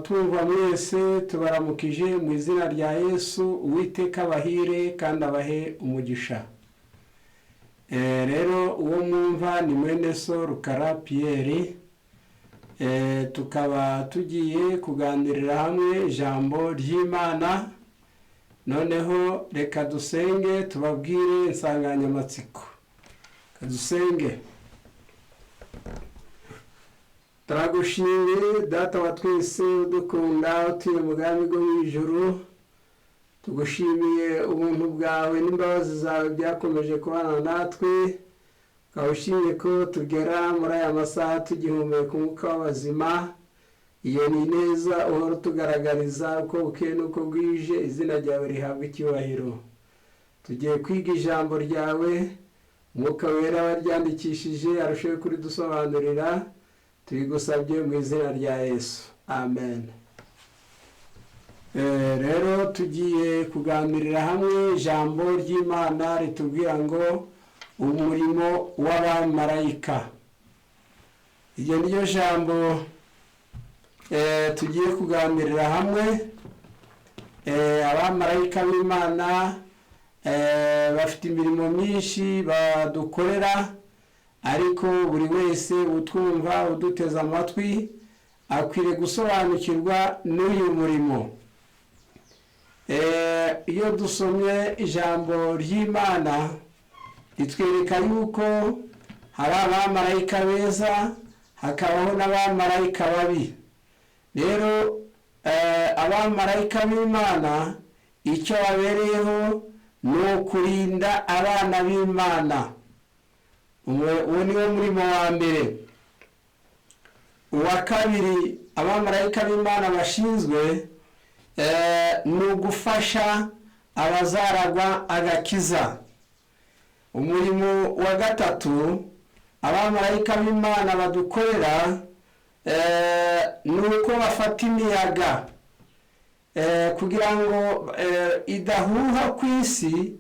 Abatwumva mwese tubaramukije mu izina rya Yesu. Uwiteka abahire kandi abahe umugisha. Rero uwo mwumva ni mwene so Rukara Pierre. Tukaba tugiye kuganirira hamwe ijambo ry'Imana. Noneho reka dusenge tubabwire insanganyamatsiko. Dusenge. Turagushimiye Data wa twese udukunda, utuye mu bwami bwo mu ijuru. Tugushimiye ubuntu bwawe n'imbabazi zawe byakomeje kubana natwe, ukaba ushimye ko tugera muri aya masaha tugihumeka umwuka w'abazima. Iyo ni neza uhora utugaragariza uko bukeye n'uko bwije. Izina ryawe rihabwa icyubahiro. Tugiye kwiga ijambo ryawe, Umwuka Wera waryandikishije arusheho kuridusobanurira. Tubigusabye mu izina rya Yesu, amen. Rero tugiye kuganirira hamwe ijambo ry'Imana ritubwira ngo umurimo w'abamarayika. Iryo ni ryo jambo tugiye kuganirira hamwe. Abamarayika b'Imana bafite imirimo myinshi badukorera, ariko buri wese utwumva, uduteze amatwi, akwiriye gusobanukirwa n'uyu murimo. Iyo dusomye ijambo ry'Imana ritwereka yuko hari abamarayika beza, hakabaho n'abamarayika babi. Rero abamarayika b'Imana icyo babereyeho ni ukurinda abana b'Imana. Uwo ni wo murimo wa mbere. Uwa kabiri abamarayika b'Imana bashinzwe ni ugufasha abazaragwa agakiza. Umurimo wa gatatu abamarayika b'Imana badukorera ni uko bafata imiyaga kugira ngo idahuha ku isi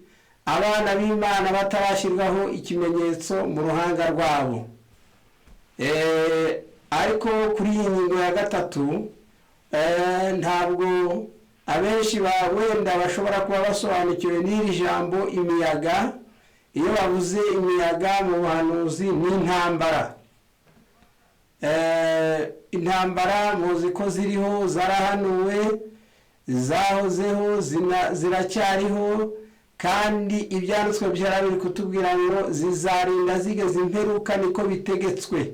abana b'Imana batarashyirwaho ikimenyetso mu ruhanga rwabo. Ariko kuri iyi ngingo ya gatatu ntabwo abenshi ba wenda bashobora kuba basobanukiwe n'iri jambo imiyaga. Iyo bavuze imiyaga mu buhanuzi ni intambara. Intambara muzi ko ziriho, zarahanuwe, zahozeho, ziracyariho, kandi ibyanditswe byara biri kutubwira ngo zizarinda zigeze imperuka, niko bitegetswe.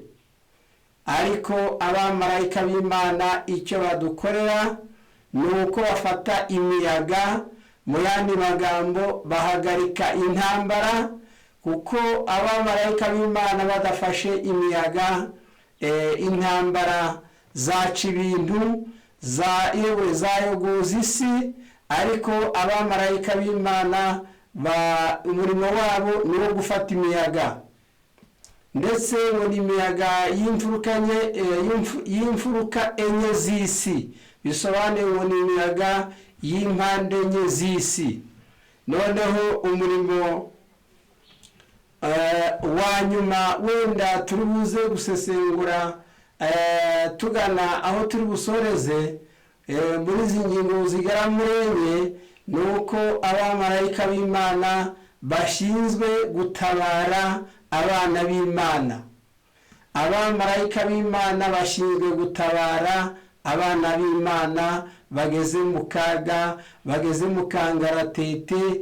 Ariko abamarayika b'Imana icyo badukorera ni uko bafata imiyaga, mu yandi magambo bahagarika intambara, kuko abamarayika b'Imana badafashe imiyaga, intambara zaca ibintu, za yewe zayogoza isi. Ariko abamarayika b'Imana umurimo wabo ni uwo gufata imiyaga, ndetse ngo ni imiyaga y'imfuruka enye z'isi, bisobanuye ngo ni imiyaga y'impande enye z'isi. Noneho umurimo wa nyuma wenda turi buze gusesengura, tugana aho turi busoreze muri izi ngingo zigera muri enye, ni uko abamarayika b'Imana bashinzwe gutabara abana b'Imana. Abamarayika b'Imana bashinzwe gutabara abana b'Imana bageze mu kaga, bageze mu kangaratete.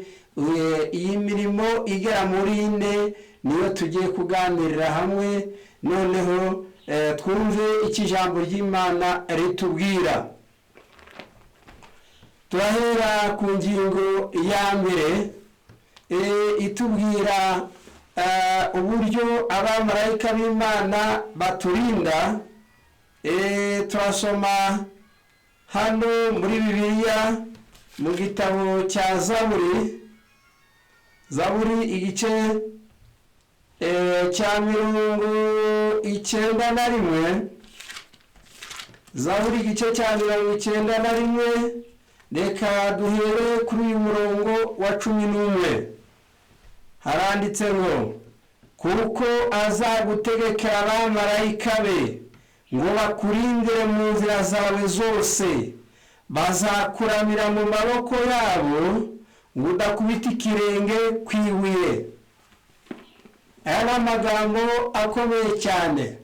Iyi mirimo igera muri ine niyo tugiye kuganirira hamwe. Noneho twumve icyo ijambo ry'Imana ritubwira. Turahera ku ngingo ya mbere itubwira uburyo abamarayika b'Imana baturinda. Turasoma hano muri Bibiliya mu gitabo cya Zaburi, Zaburi igice cya 91. Zaburi igice cya 91, reka duhere kuri uyu murongo wa 11. Haranditse ngo: kuko azagutegekera abamarayika be Ngo bakurindire mu nzira zawe zose, bazakuramira mu maboko yabo, ngo udakubita ikirenge ku ibuye. Aya ni amagambo akomeye cyane.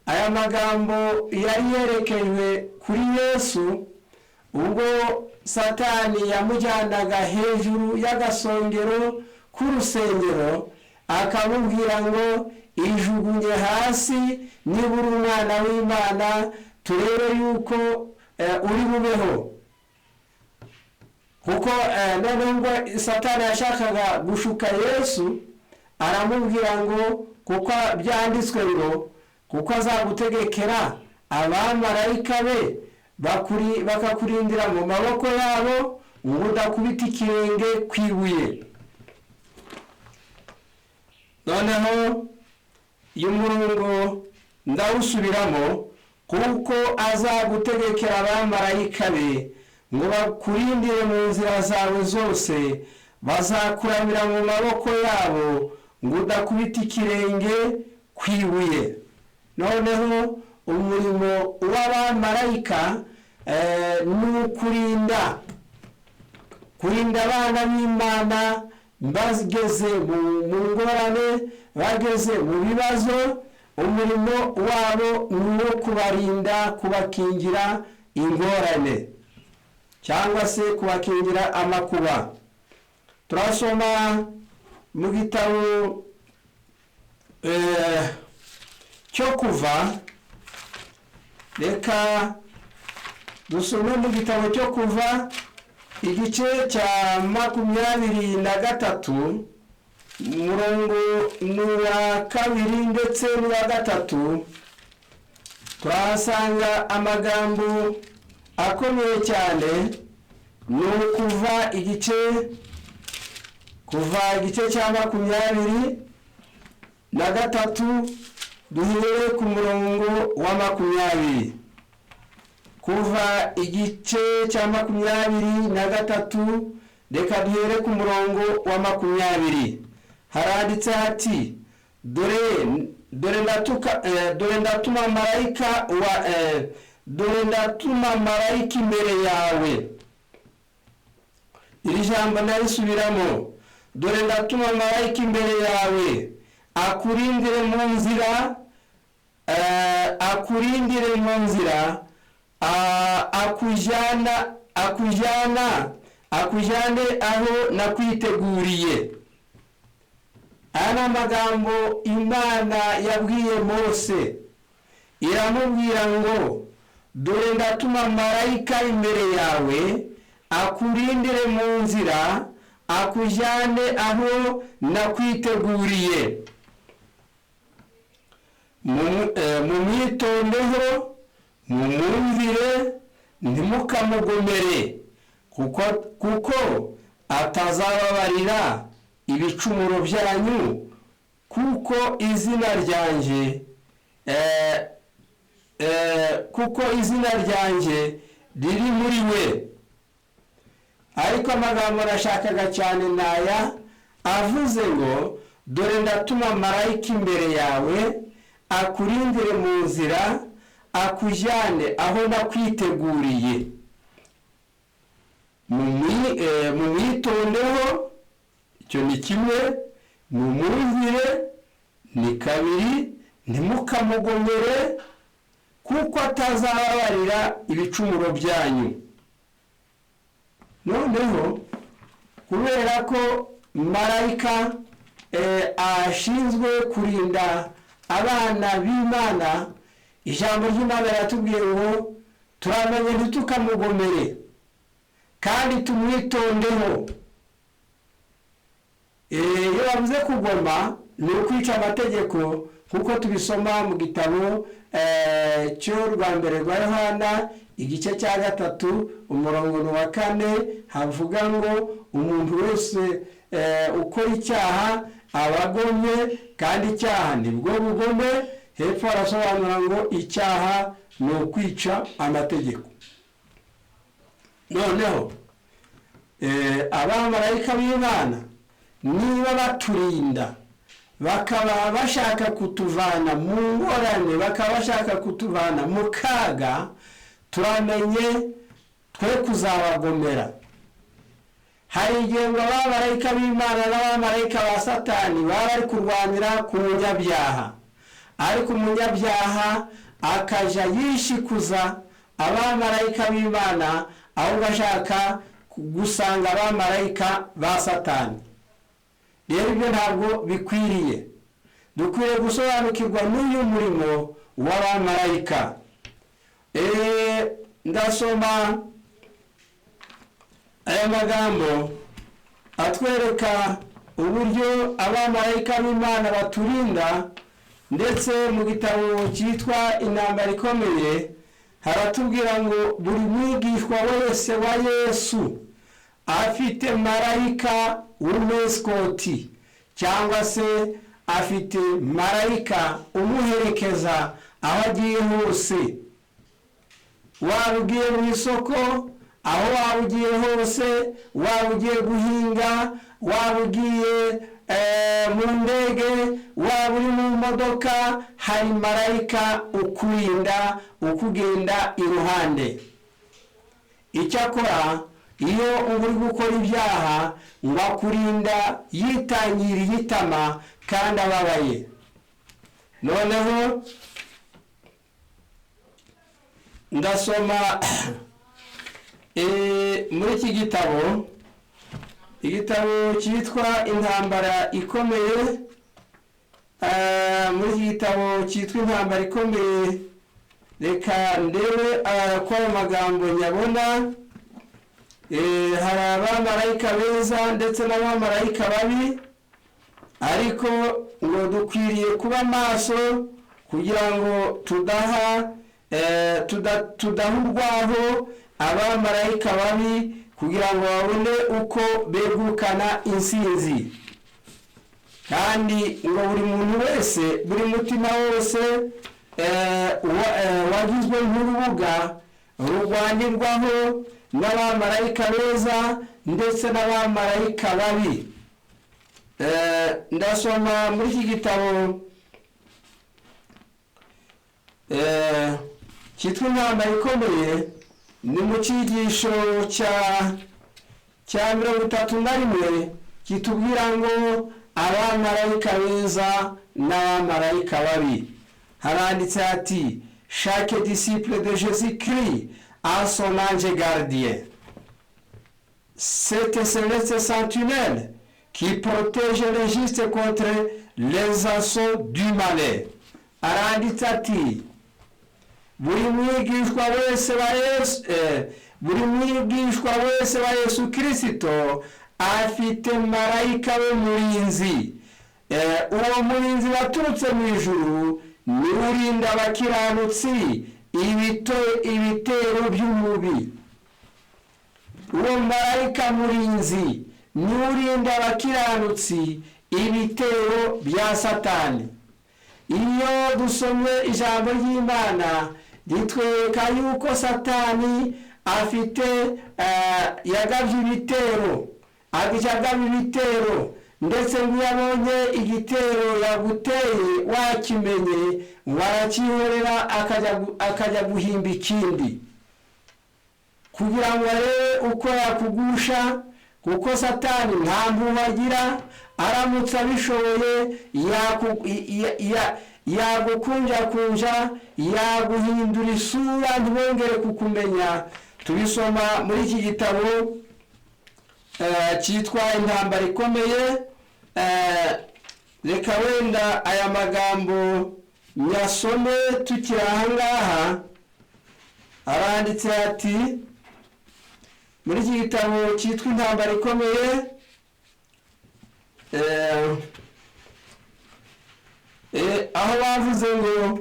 Aya magambo yari yerekejwe kuri Yesu ubwo Satani yamujyanaga hejuru y'agasongero k'urusengero, akamubwira ngo: "Ijugunye hasi niba uri umwana w'Imana, turebe yuko uri bubeho." Kuko noneho ubwo Satani yashakaga gushuka Yesu, aramubwira ngo: "Kuko byanditswe ngo kuko azagutegekera abamarayika be, bakakurindira mu maboko yabo, ngo udakubita ikirenge ku ibuye." Noneho uyu murongo ndawusubiramo: "Kuko azagutegekera abamarayika be ngo bakurindire mu nzira zawe zose, bazakuramira mu maboko yabo, ngo udakubita ikirenge ku ibuye." Noneho umurimo w'abamarayika ni ukurinda, kurinda abana b'Imana bageze mu ngorane, bageze mu bibazo. Umurimo wabo ni uwo kubarinda, kubakingira ingorane cyangwa se kubakingira amakuba. Turasoma mu gitabo cyo Kuva. Reka dusome mu gitabo cyo Kuva, igice cya 23, umurongo ni uwa 2 ndetse n'uwa 3. Turahasanga amagambo akomeye cyane. Ni ukuva igice, Kuva igice cya 23, duhere ku murongo wa 20. Kuva igice cya 23, reka duhere ku murongo wa 20. Haranditse hati: "Dore ndatuma marayika wa dore ndatuma marayika imbere yawe." Iri jambo ndarisubiramo: "Dore ndatuma marayika imbere yawe, akurindire mu nzira, akurindire mu nzira, akujyane aho nakwiteguriye." Aya ni amagambo Imana yabwiye Mose, iramubwira ngo: "Dore ndatuma marayika imbere yawe, akurindire mu nzira, akujyane aho nakwiteguriye." Mumwitondeho, mumwumvire, ntimukamugomere, kuko atazababarira ibicumuro byanyu, kuko izina ryanjye riri muri we. Ariko amagambo nashakaga cyane naya avuze ngo: "Dore ndatuma marayika imbere yawe, akurindire mu nzira, akujyane aho nakwiteguriye." Mumwitondeho, icyo ni kimwe, mumwumvire ni kabiri, ntimukamugomere, kuko atazababarira ibicumuro byanyu. Noneho kubera ko marayika ashinzwe kurinda abana b'Imana, ijambo ry'Imana riratubwiye ngo turamenye ntitukamugomere kandi tumwitondeho. Iyo bavuze kugoma, ni ukwica amategeko, kuko tubisoma mu gitabo cyo rwa mbere rwa Yohana, igice cya 3, umurongo wa 4, havuga ngo umuntu wese ukora icyaha aba agomye, kandi icyaha nibwo bugome. Hepfo harasobanura ngo icyaha ni ukwica amategeko. Noneho abamarayika b'Imana niba baturinda, Bakaba bashaka kutuvana mu ngorane, bakaba bashaka kutuvana mu kaga. Turamenye twe kuzabagomera. Hari igihe ngo abamarayika b'Imana n'abamarayika ba Satani baba bari kurwanira ku munyabyaha, ariko umunyabyaha akajya yishikuza abamarayika b'Imana, ahubwo ashaka gusanga abamarayika ba Satani. Rero ibyo ntabwo bikwiriye. Dukwiriye gusobanukirwa n'uyu murimo w'abamarayika. Ndasoma aya magambo atwereka uburyo abamarayika b'Imana baturinda. Ndetse mu gitabo cyitwa Intambara Ikomeye haratubwira ngo buri mwigishwa wese wa Yesu afite marayika w'umwesikoti, cyangwa se afite marayika umuherekeza aho agiye hose. Waba ugiye mu isoko, aho waba ugiye hose, waba ugiye guhinga, waba ugiye mu ndege, waba uri mu modoka, hari marayika ukurinda, ukugenda iruhande. Icyakora iyo uba uri gukora ibyaha, ngo akurinda yitangiriye itama kandi ababaye. Noneho ndasoma muri iki gitabo, igitabo cyitwa Intambara Ikomeye. Muri iki gitabo cyitwa Intambara Ikomeye, reka ndebe ko ayo magambo nyabona. Hari abamarayika beza ndetse n'abamarayika babi, ariko ngo dukwiriye kuba maso kugira ngo tudaha urwaho abamarayika babi, kugira ngo babone uko begukana insinzi. Kandi ngo buri muntu wese, buri mutima wose wagizwe nk'urubuga rurwanirwaho n'abamarayika beza ndetse n'abamarayika babi. Ndasoma muri iki gitabo cyitwa Intambara Ikomeye, ni mu cyigisho cya 31, kitubwira ngo abamarayika beza n'abamarayika babi. Haranditse ati: "Chaque disciple de Jésus Christ a son ange gardien, cette céleste sentinelle qui protège les justes contre les assauts du malin." Aranditse ati buri mwigishwa wese wa Yesu, buri mwigishwa wese wa Yesu Kirisito afite marayika we murinzi. Uwo murinzi waturutse mu ijuru niwe urinda abakiranutsi ibitero by'umubi. Uwo marayika murinzi niwe urinda abakiranutsi ibitero bya Satani. Iyo dusomye ijambo ry'Imana, ritwereka yuko Satani afite yagabye ibitero, agaba ibitero. Ndetse ngo iyo abonye igitero yaguteye wakimenye, ngo aracyihorera, akajya guhimba ikindi kugira ngo arebe uko yakugusha, kuko Satani nta mpuhwe agira. Aramutse abishoboye, yagukunjakunja, yaguhindura isura, ntibongere kukumenya. Tubisoma muri iki gitabo cyitwa Intambara Ikomeye. Reka wenda aya magambo nyasome tukiri aha ngaha. Aranditse ati muri iki gitabo cyitwa Intambara Ikomeye, aho bavuze ngo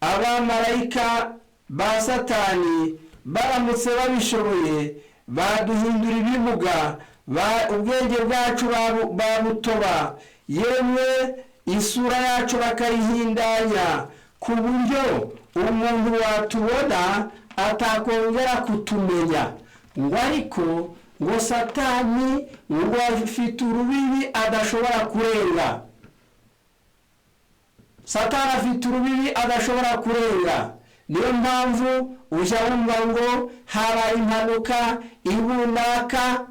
abamarayika ba Satani baramutse babishoboye baduhindura ibimuga, ubwenge bwacu babutoba, yemwe isura yacu bakayihindanya, ku buryo umuntu watubona atakongera kutumenya. Ngo ariko ngo Satani ngo afite urubibi adashobora kurenga. Satani afite urubibi adashobora kurenga. Niyo mpamvu ujya wumva ngo habaye impanuka ibunaka,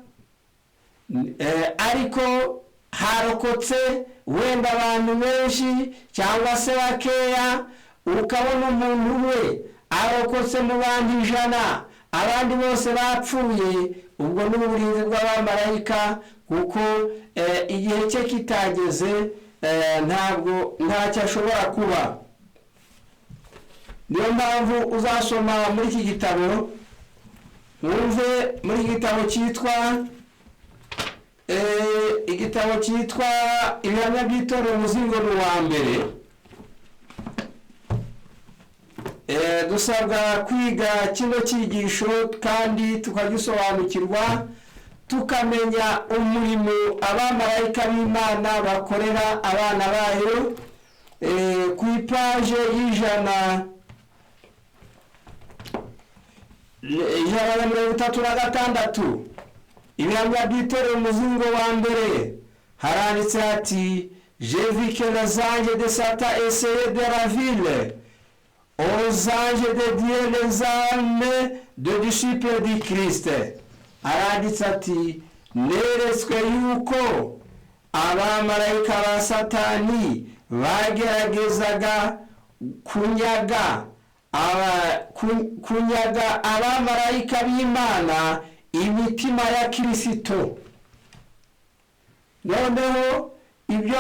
ariko harokotse wenda abantu benshi cyangwa se bakeya, ukabona umuntu umwe arokotse mu bantu 100, abandi bose bapfuye. Ubwo ni uburinzi bw'abamarayika, kuko igihe cye kitageze ntabwo ntacyo ashobora kuba. Niyo mpamvu uzasoma muri iki gitabo, wumve muri iki gitabo cyitwa igitabo cyitwa Ibihamya by'Itorero, umuzingo ni uwa mbere. Dusabwa kwiga kino cyigisho kandi tukagisobanukirwa, tukamenya umurimo abamarayika b'Imana bakorera abana bayo. Ku ipaje y'136, Ibihamya by'Itorero, umuzingo wa mbere, haranditse hati: "J'ai vu que les anges de Satan essayaient de ravir aux anges de Dieu les âmes de disciples du Christ." Aranditse ati: "Neretswe yuko abamarayika ba Satani bageragezaga kunyaga abamarayika b'Imana imitima ya Kirisito." Noneho ibyo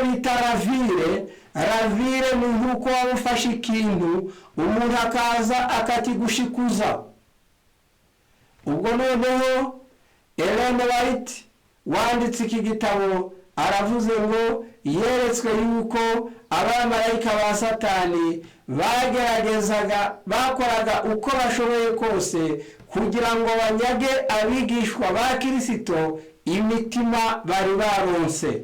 bita ravir, ravir ni nk'uko waba ufashe ikintu, umuntu akaza akakigushikuza. Ubwo noneho Ellen White wanditse iki gitabo aravuze ngo yeretswe yuko abamarayika ba Satani bageragezaga, bakoraga uko bashoboye kose kugira ngo banyage abigishwa ba Kirisito imitima bari baronse.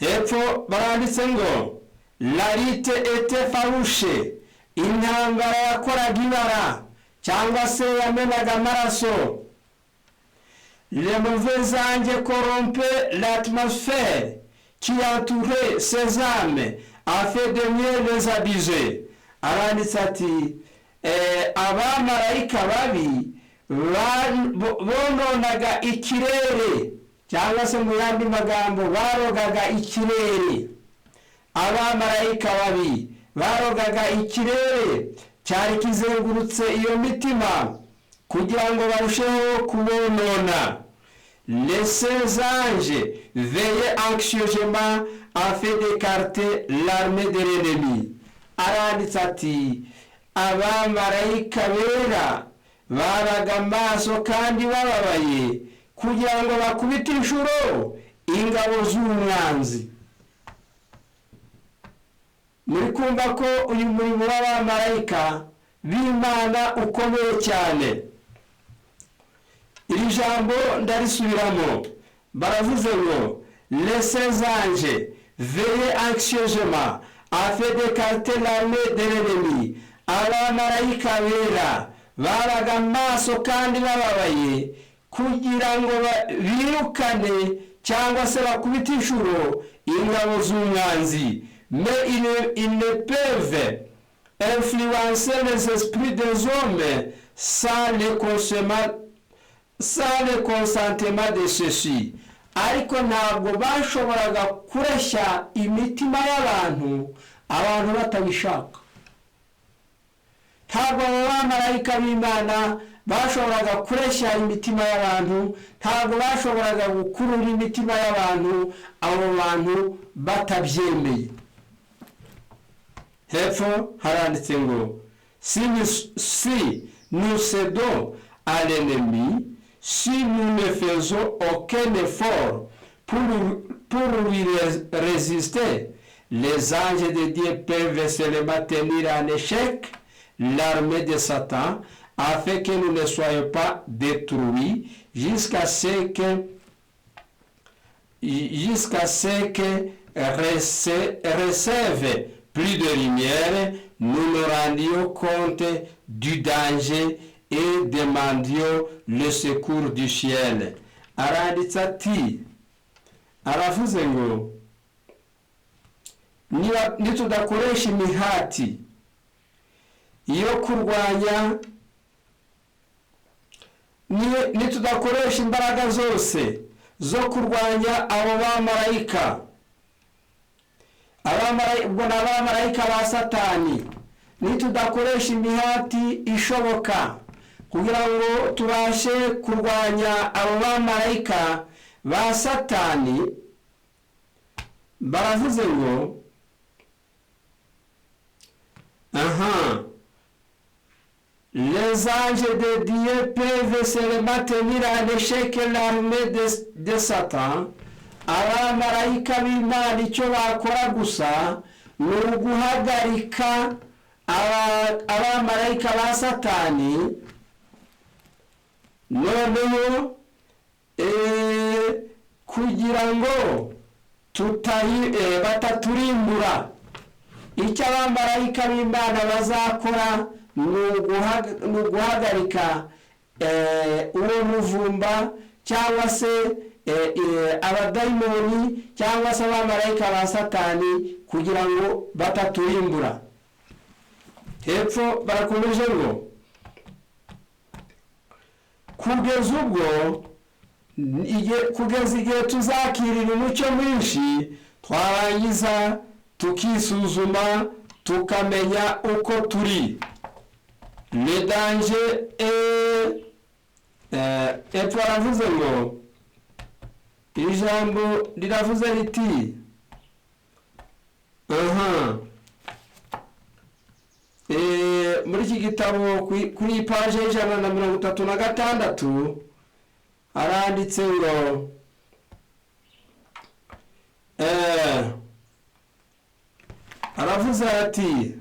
Hepfo baranditse ngo: "La lutte était farouche." Intambara yakoraga ibara cyangwa se yamenaga amaraso. "Les mauvais anges corrompaient l'atmosphère qui entourait ces âmes afin de mieux les abuser." Aranditse ati: "Abamarayika babi bononaga ikirere", cyangwa se mu yandi magambo barogaga ikirere. Abamarayika babi barogaga ikirere cyari kizengurutse iyo mitima kugira ngo barusheho kubonona. "Les saints anges veillaient anxieusement afin d'écarter l'armée de l'ennemi." Aranditse ati: "Abamarayika bera babaga maso kandi bababaye kugira ngo bakubite inshuro ingabo z'umwanzi." Muri kumva ko uyu murimo w'abamarayika b'Imana ukomeye cyane. Iri jambo ndarisubiramo. Baravuze ngo: "Les saints anges veillaient anxieusement afin d'écarter l'armée de l'ennemi." Abamarayika bera babaga maso kandi bababaye kugira ngo birukane cyangwa se bakubite inshuro ingabo z'umwanzi. "Mais ils ne peuvent influencer les esprits des hommes sans le consentement de ceux-ci." Ariko ntabwo bashoboraga kureshya imitima y'abantu, abantu batabishaka. Ntabwo abo bamarayika b'Imana bashoboraga kureshya imitima y'abantu, ntabwo bashoboraga gukurura imitima y'abantu abo bantu batabyemeye. Hepfo haranditse ngo: "Si nous cédons à l'ennemi, si nous ne faisons aucun effort pour lui résister, les anges de Dieu peuvent seulement tenir en échec l'armée de Satan afin que nous ne soyons pas détruits jusqu'à ce que recève plus de lumière, nous nous rendions compte du danger et demandions le secours du ciel." Aranditse ati: Aravuze ngo nitudakoresha imihati yo kurwanya, nitudakoresha imbaraga zose zo kurwanya abo bamarayika, ubwo ni abamarayika ba Satani, nitudakoresha imihati ishoboka kugira ngo tubashe kurwanya abo bamarayika ba Satani, baravuze ngo aha: "Les anges de Dieu peuvent seulement tenir à l'échec l'armée de Satan." Abamarayika b'Imana icyo bakora gusa ni uguhagarika abamarayika ba Satani, noneho kugira ngo bataturimbura. Icyo abamarayika b'Imana bazakora ni uguhagarika uwo muvumba cyangwa se abadayimoni cyangwa se abamarayika ba Satani kugira ngo bataturimbura. Hepfo barakomeje ngo kugeza ubwo, kugeza igihe tuzakirira umucyo mwinshi, twarangiza tukisuzuma, tukamenya uko turi. Le danger. Epfo baravuze ngo, iri jambo riravuze riti aha, muri iki gitabo kuri iyi paje y'136 haranditse ngo aravuze ati: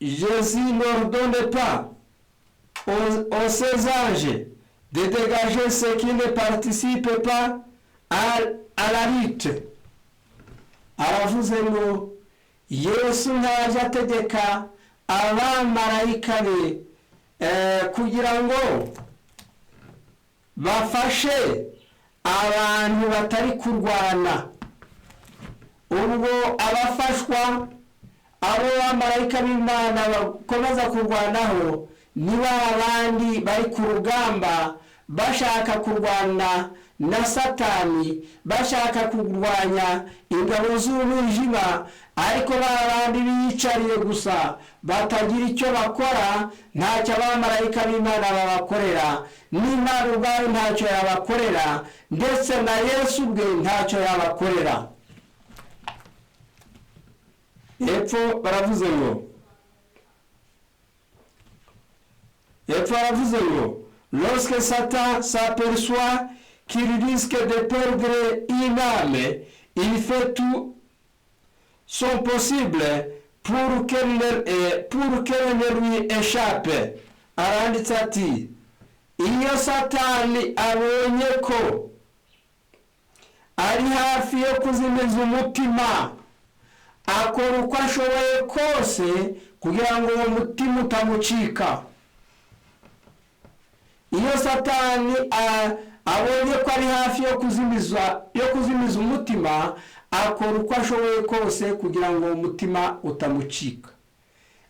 "Jésus n'ordonne pas aux ses anges de dégager ceux qui ne participent pas à la lutte." Aravuze ngo Yesu ntaje ategeka abamarayika be kugira ngo bafashe abantu batari kurwana. Ubwo abafashwa, abo bamarayika b'Imana bakomeza kurwanaho, ni ba bandi bari ku rugamba bashaka kurwana na Satani, bashaka kurwanya ingabo z'umwijima. Ariko ba bandi biyicariye gusa batagira icyo bakora, ntacyo abamarayika b'Imana babakorera, n'Imana ubwayo ntacyo yabakorera, ndetse na Yesu ubwe ntacyo yabakorera. Hepfo baravuze ngo: "Lorsque Satan s'aperçoit qu'il risque de perdre une âme, il fait tout son possible pour qu'elle ne lui échappe." Aranditse ati iyo Satani abonye ko ari hafi yo kuzimiza umutima, akora uko ashoboye kose kugira ngo uwo mutima utamucika. Iyo Satani abonye ko ari hafi yo kuzimiza umutima, akora uko ashoboye kose kugira ngo uwo mutima utamucika.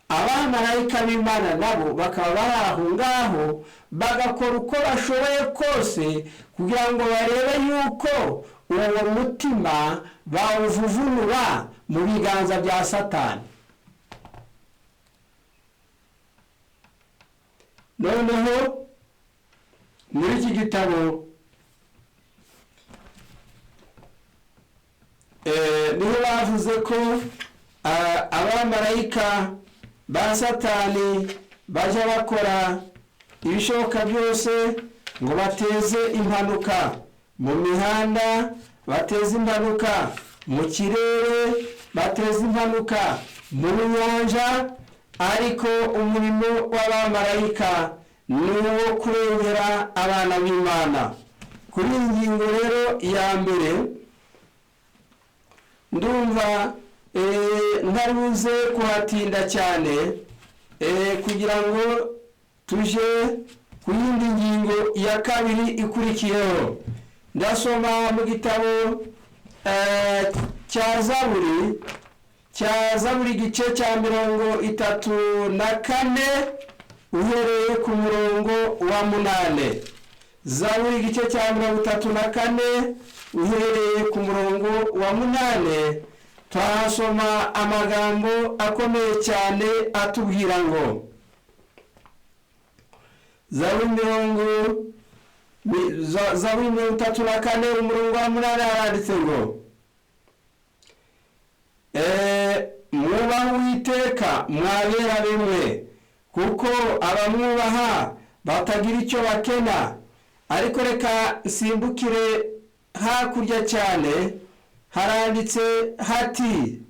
Abamarayika b'Imana nabo bakaba bari aho ngaho, bagakora uko bashoboye kose kugira ngo barebe yuko uwo mutima bawuvuvunura mu biganza bya Satani. Noneho muri iki gitabo niho bavuze ko abamarayika ba Satani bajya bakora ibishoboka byose ngo bateze impanuka mu mihanda, bateze impanuka mu kirere, bateze impanuka mu nyanja. Ariko umurimo w'abamarayika ni uwo kurengera abana b'Imana. Kuri iyi ngingo rero ya mbere, ndumva ntaruze kuhatinda cyane kugira ngo tuje ku yindi ngingo ya kabiri ikurikiyeho. Ndasoma mu gitabo cya Zaburi, cya Zaburi igice cya 34 uhereye ku murongo wa 8. Zaburi igice cya 34 uhereye ku murongo wa 8, twasoma amagambo akomeye cyane atubwira ngo Zaburi 34 umurongo wa 8 haranditse ngo: "Mwubahe Uwiteka mwabera bimwe, kuko abamwubaha batagira icyo bakena." Ariko reka nsimbukire hakurya cyane, haranditse hati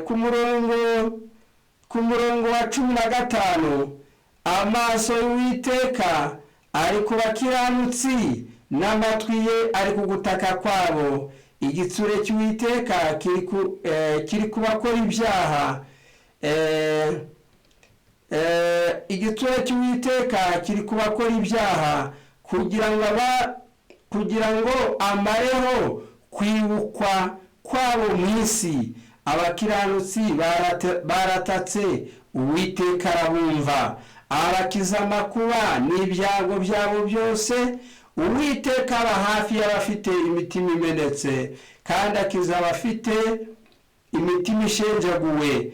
ku murongo wa 15: "Amaso y'Uwiteka ari ku bakiranutsi, n'amatwi ye ari ku gutaka kwabo. Igitsure cy'Uwiteka kiri ku bakora ibyaha. Igitsure cy'Uwiteka kiri ku bakora ibyaha, kugira ngo amareho kwibukwa kwabo mu isi. Abakiranutsi baratatse, Uwiteka arabumva, abakiza amakuba n'ibyago byabo byose. Uwiteka aba hafi y'abafite imitima imenetse, kandi akiza abafite imitima ishenjaguwe.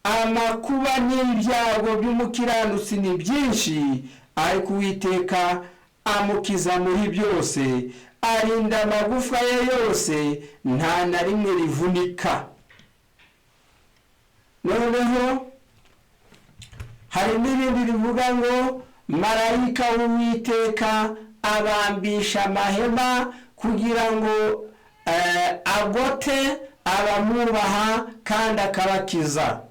Amakuba n'ibyago by'umukiranutsi ni byinshi, ariko Uwiteka amukiza muri byose. Arinda amagufwa ye yose, nta na rimwe rivunika." Noneho hari n'ibindi rivuga ngo: "Marayika w'Uwiteka abambisha amahema kugira ngo agote abamwubaha kandi akabakiza."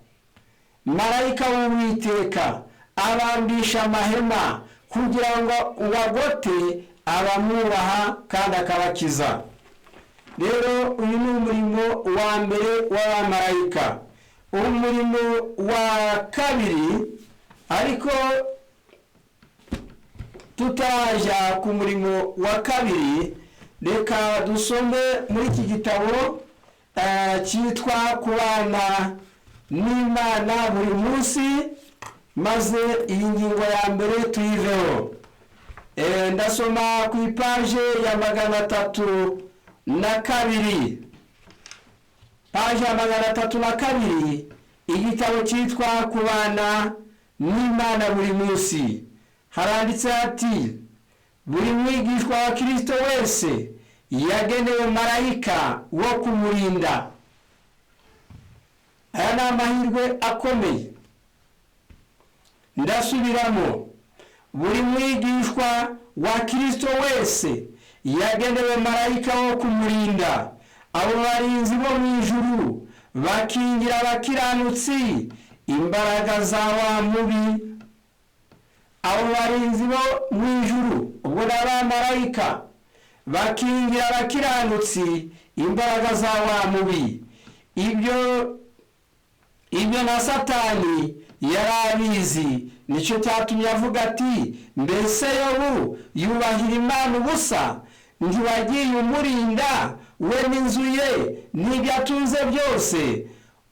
Marayika w'Uwiteka abambisha amahema kugira ngo ubagote abamwubaha kandi akabakiza. Rero uyu ni umurimo wa mbere w'abamarayika. Umurimo wa kabiri, ariko tutarajya ku murimo wa kabiri, reka dusome muri iki gitabo cyitwa Kubana n'Imana Buri Munsi, maze iyi ngingo ya mbere tuyiveho. Ndasoma ku ipaje ya 302, paje ya 302, igitabo cyitwa Kubana n'Imana Buri Munsi. Haranditse hati: "Buri mwigishwa wa Kirisito wese yagenewe marayika wo kumurinda." Aya ni amahirwe akomeye. Ndasubiramo: buri mwigishwa wa Kirisito wese yagenewe marayika wo kumurinda. Abo barinzi bo mu ijuru bakingira abakiranutsi imbaraga za wa mubi. Abo barinzi bo mu ijuru, ubwo ni abamarayika, bakingira abakiranutsi imbaraga za wa mubi. Ibyo na Satani yari abizi, nicyo cyatumye avuga ati: "Mbese Yobu yubahira Imana ubusa? Ntiwagiye umurinda we n'inzu ye n'ibyo atunze byose?"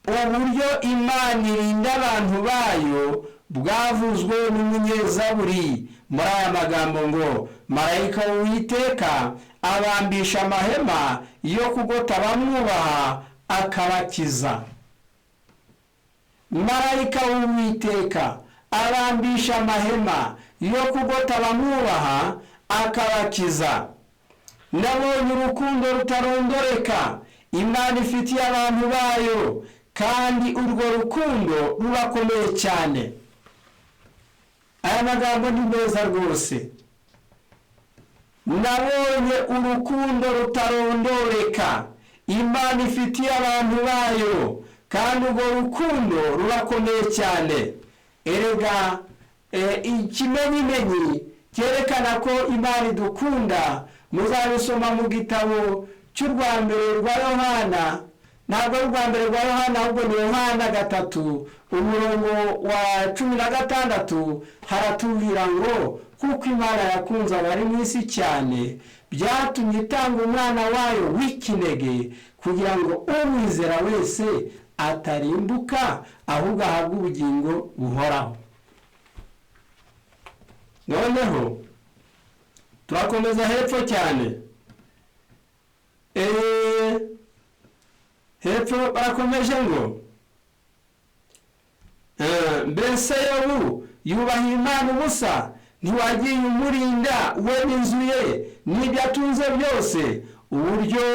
Uburyo Imana irinda abantu bayo bwavuzwe n'umunyezaburi muri aya magambo ngo: "Marayika w'Uwiteka abambisha amahema yo kugota abamwubaha, akabakiza." Marayika w'Uwiteka arambisha amahema yo kugota abamwubaha, akabakiza. Nabonye urukundo rutarondoreka Imana ifitiye abantu bayo, kandi urwo rukundo rurakomeye cyane. Aya magambo ni meza rwose. Nabonye urukundo rutarondoreka Imana ifitiye abantu bayo, kandi urwo rukundo rurakomeye cyane. Erega ikimenyimenyi cyerekana ko Imana idukunda, muzabisoma mu gitabo cy'urwa mbere rwa Yohana. Ntabwo ari urwa mbere rwa Yohana, ahubwo ni Yohana 3 umurongo wa 16, haratubwira ngo kuko Imana yakunze abari mu isi cyane, byatumye itanga umwana wayo w'ikinege, kugira ngo umwizera wese atarimbuka, ahubwo ahabwe ubugingo buhoraho. Noneho turakomeza hepfo cyane. Hepfo barakomeje ngo mbese Yobu yubaha Imana ubusa? Ntiwagiye umurinda we n'inzu ye n'ibyo atunze byose? Uburyo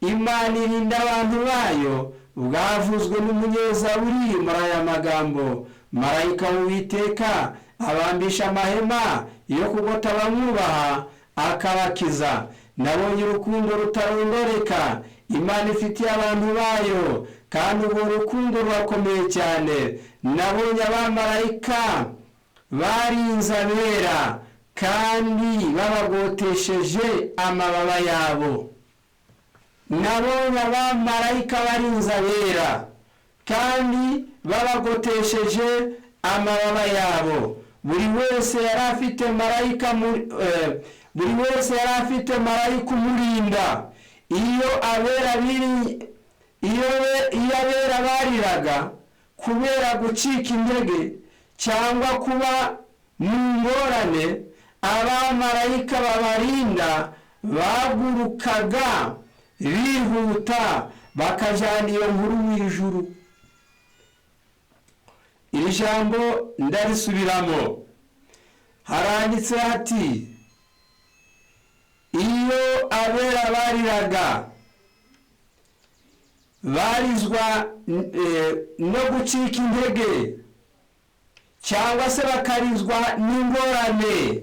Imana irinda abantu bayo bwavuzwe n'umunyezaburi muri aya magambo: marayika w'Uwiteka abambisha amahema yo kugota abamwubaha, akabakiza. Nabonye urukundo rutarondoreka Imana ifitiye abantu bayo, kandi urwo rukundo rurakomeye cyane. Nabonye abamarayika barinze abera, kandi babagotesheje amababa yabo. Nabonye abamarayika barinze abera, kandi babagotesheje amababa yabo. Buri wese yari afite marayika buri wese yari afite marayika umurinda. Iyo abera bariraga kubera gucika intege cyangwa kuba mu ngorane, abamarayika babarinda bagurukaga bihuta bakajyana iyo nkuru mu ijuru. Iri jambo ndarisubiramo. Haranditse hati: iyo abera bariraga barizwa no gucika intege cyangwa se bakarizwa n'ingorane,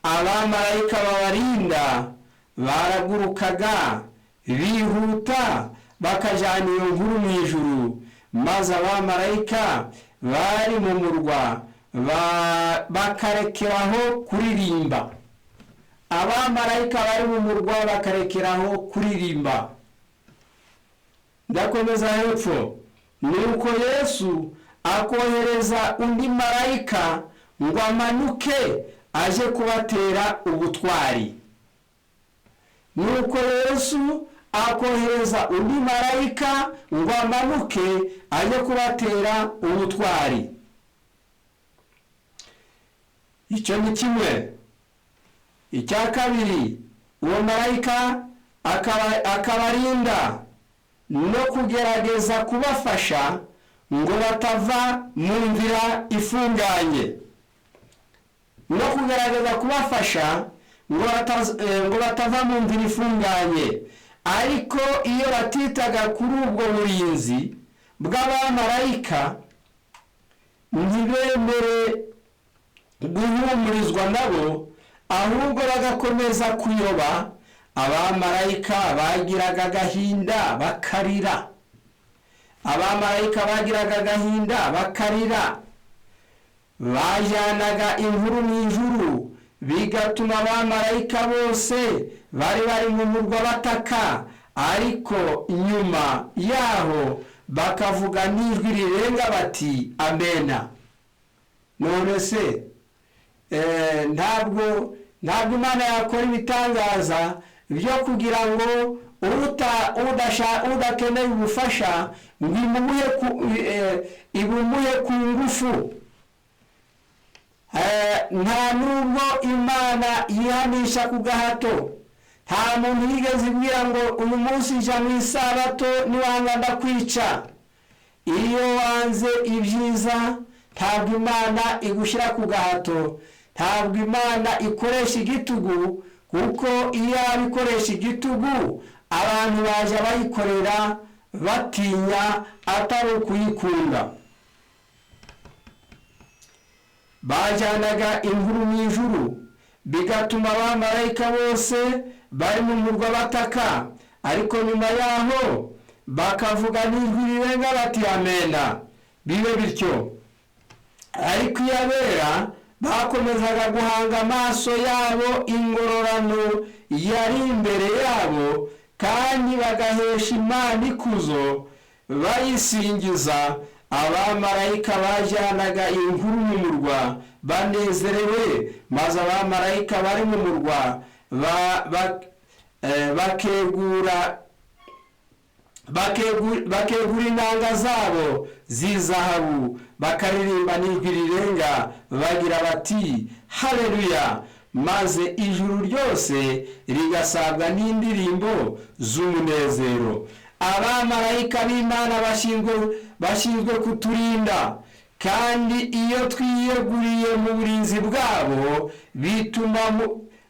abamarayika babarinda baragurukaga bihuta bakajyana iyo nkuru mu ijuru, maze abamarayika bari mu murwa bakarekeraho kuririmba. Abamarayika bari mu murwa bakarekeraho kuririmba. Ndakomeza hepfo. Nuko Yesu akohereza undi marayika ngo amanuke aje kubatera ubutwari. Nuko Yesu akohereza undi marayika ngo amanuke aje kubatera ubutwari. Icyo ni kimwe. Icya kabiri, uwo marayika akabarinda no kugerageza kubafasha ngo batava mu nzira ifunganye, no kugerageza kubafasha ngo batava mu nzira ifunganye. Ariko iyo batitaga kuri ubwo burinzi bw'abamarayika, ntibemere guhumurizwa nabo, ahubwo bagakomeza kuyoba, abamarayika bagiraga agahinda bakarira. Abamarayika bagiraga agahinda bakarira, bajyanaga inkuru mu ijuru, bigatuma abamarayika bose bari bari mu murwa bataka, ariko nyuma yaho bakavuga n'ijwi rirenga bati amena. None se ntabwo Imana yakora ibitangaza byo kugira ngo udakeneye ubufasha ngo ibumuhe ku ngufu. Nta nubwo Imana yihanisha ku gahato. Nta muntu yigeze ibwira ngo uyu munsi jya mu isabato niwanga ndakwica. Iyo wanze ibyiza, ntabwo Imana igushyira ku gahato, ntabwo Imana ikoresha igitugu, kuko iyo ikoresha igitugu abantu baje bayikorera batinya atari ukuyikunda. Bajyanaga inkuru mu ijuru, bigatuma abamarayika bose bari mu murwa bataka, ariko nyuma yaho bakavuga n'ijwi rirenga bati amena, bibe bityo. Ariko iyo abera bakomezaga guhanga amaso yabo ingororano yari imbere yabo, Kandi bagahesha Imana ikuzo bayisingiza. Abamarayika bajyanaga inkuru mu murwa banezerewe, maze abamarayika bari mu murwa bakegura inanga zabo z'izahabu, bakaririmba n'ijwi rirenga bagira bati: "Haleluya!" Maze ijuru ryose rigasabwa n'indirimbo z'umunezero. Abamarayika b'Imana bashinzwe kuturinda, kandi iyo twiyeguriye mu burinzi bwabo, bituma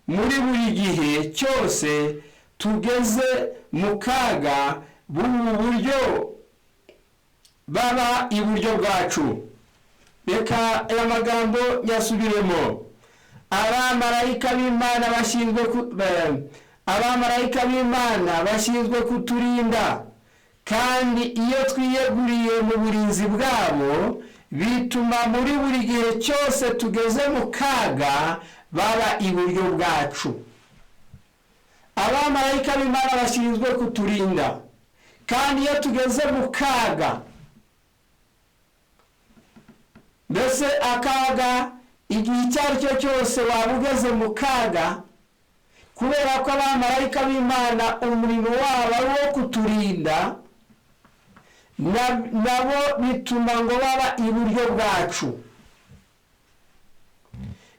muri buri gihe cyose tugeze mu kaga b'ubu buryo baba iburyo bwacu. Reka aya magambo nyasubiremo. Abamarayika b'Imana bashinzwe kuturinda, kandi iyo twiyeguriye mu burinzi bwabo, bituma muri buri gihe cyose tugeze mu kaga baba iburyo bwacu. Abamarayika b'Imana bashinzwe kuturinda, kandi iyo tugeze mu kaga, mbese akaga igihe icyo ari cyo cyose waba ugeze mu kaga, kubera ko abamarayika b'Imana umurimo wabo ari uwo kuturinda, nabo bituma ngo baba iburyo bwacu.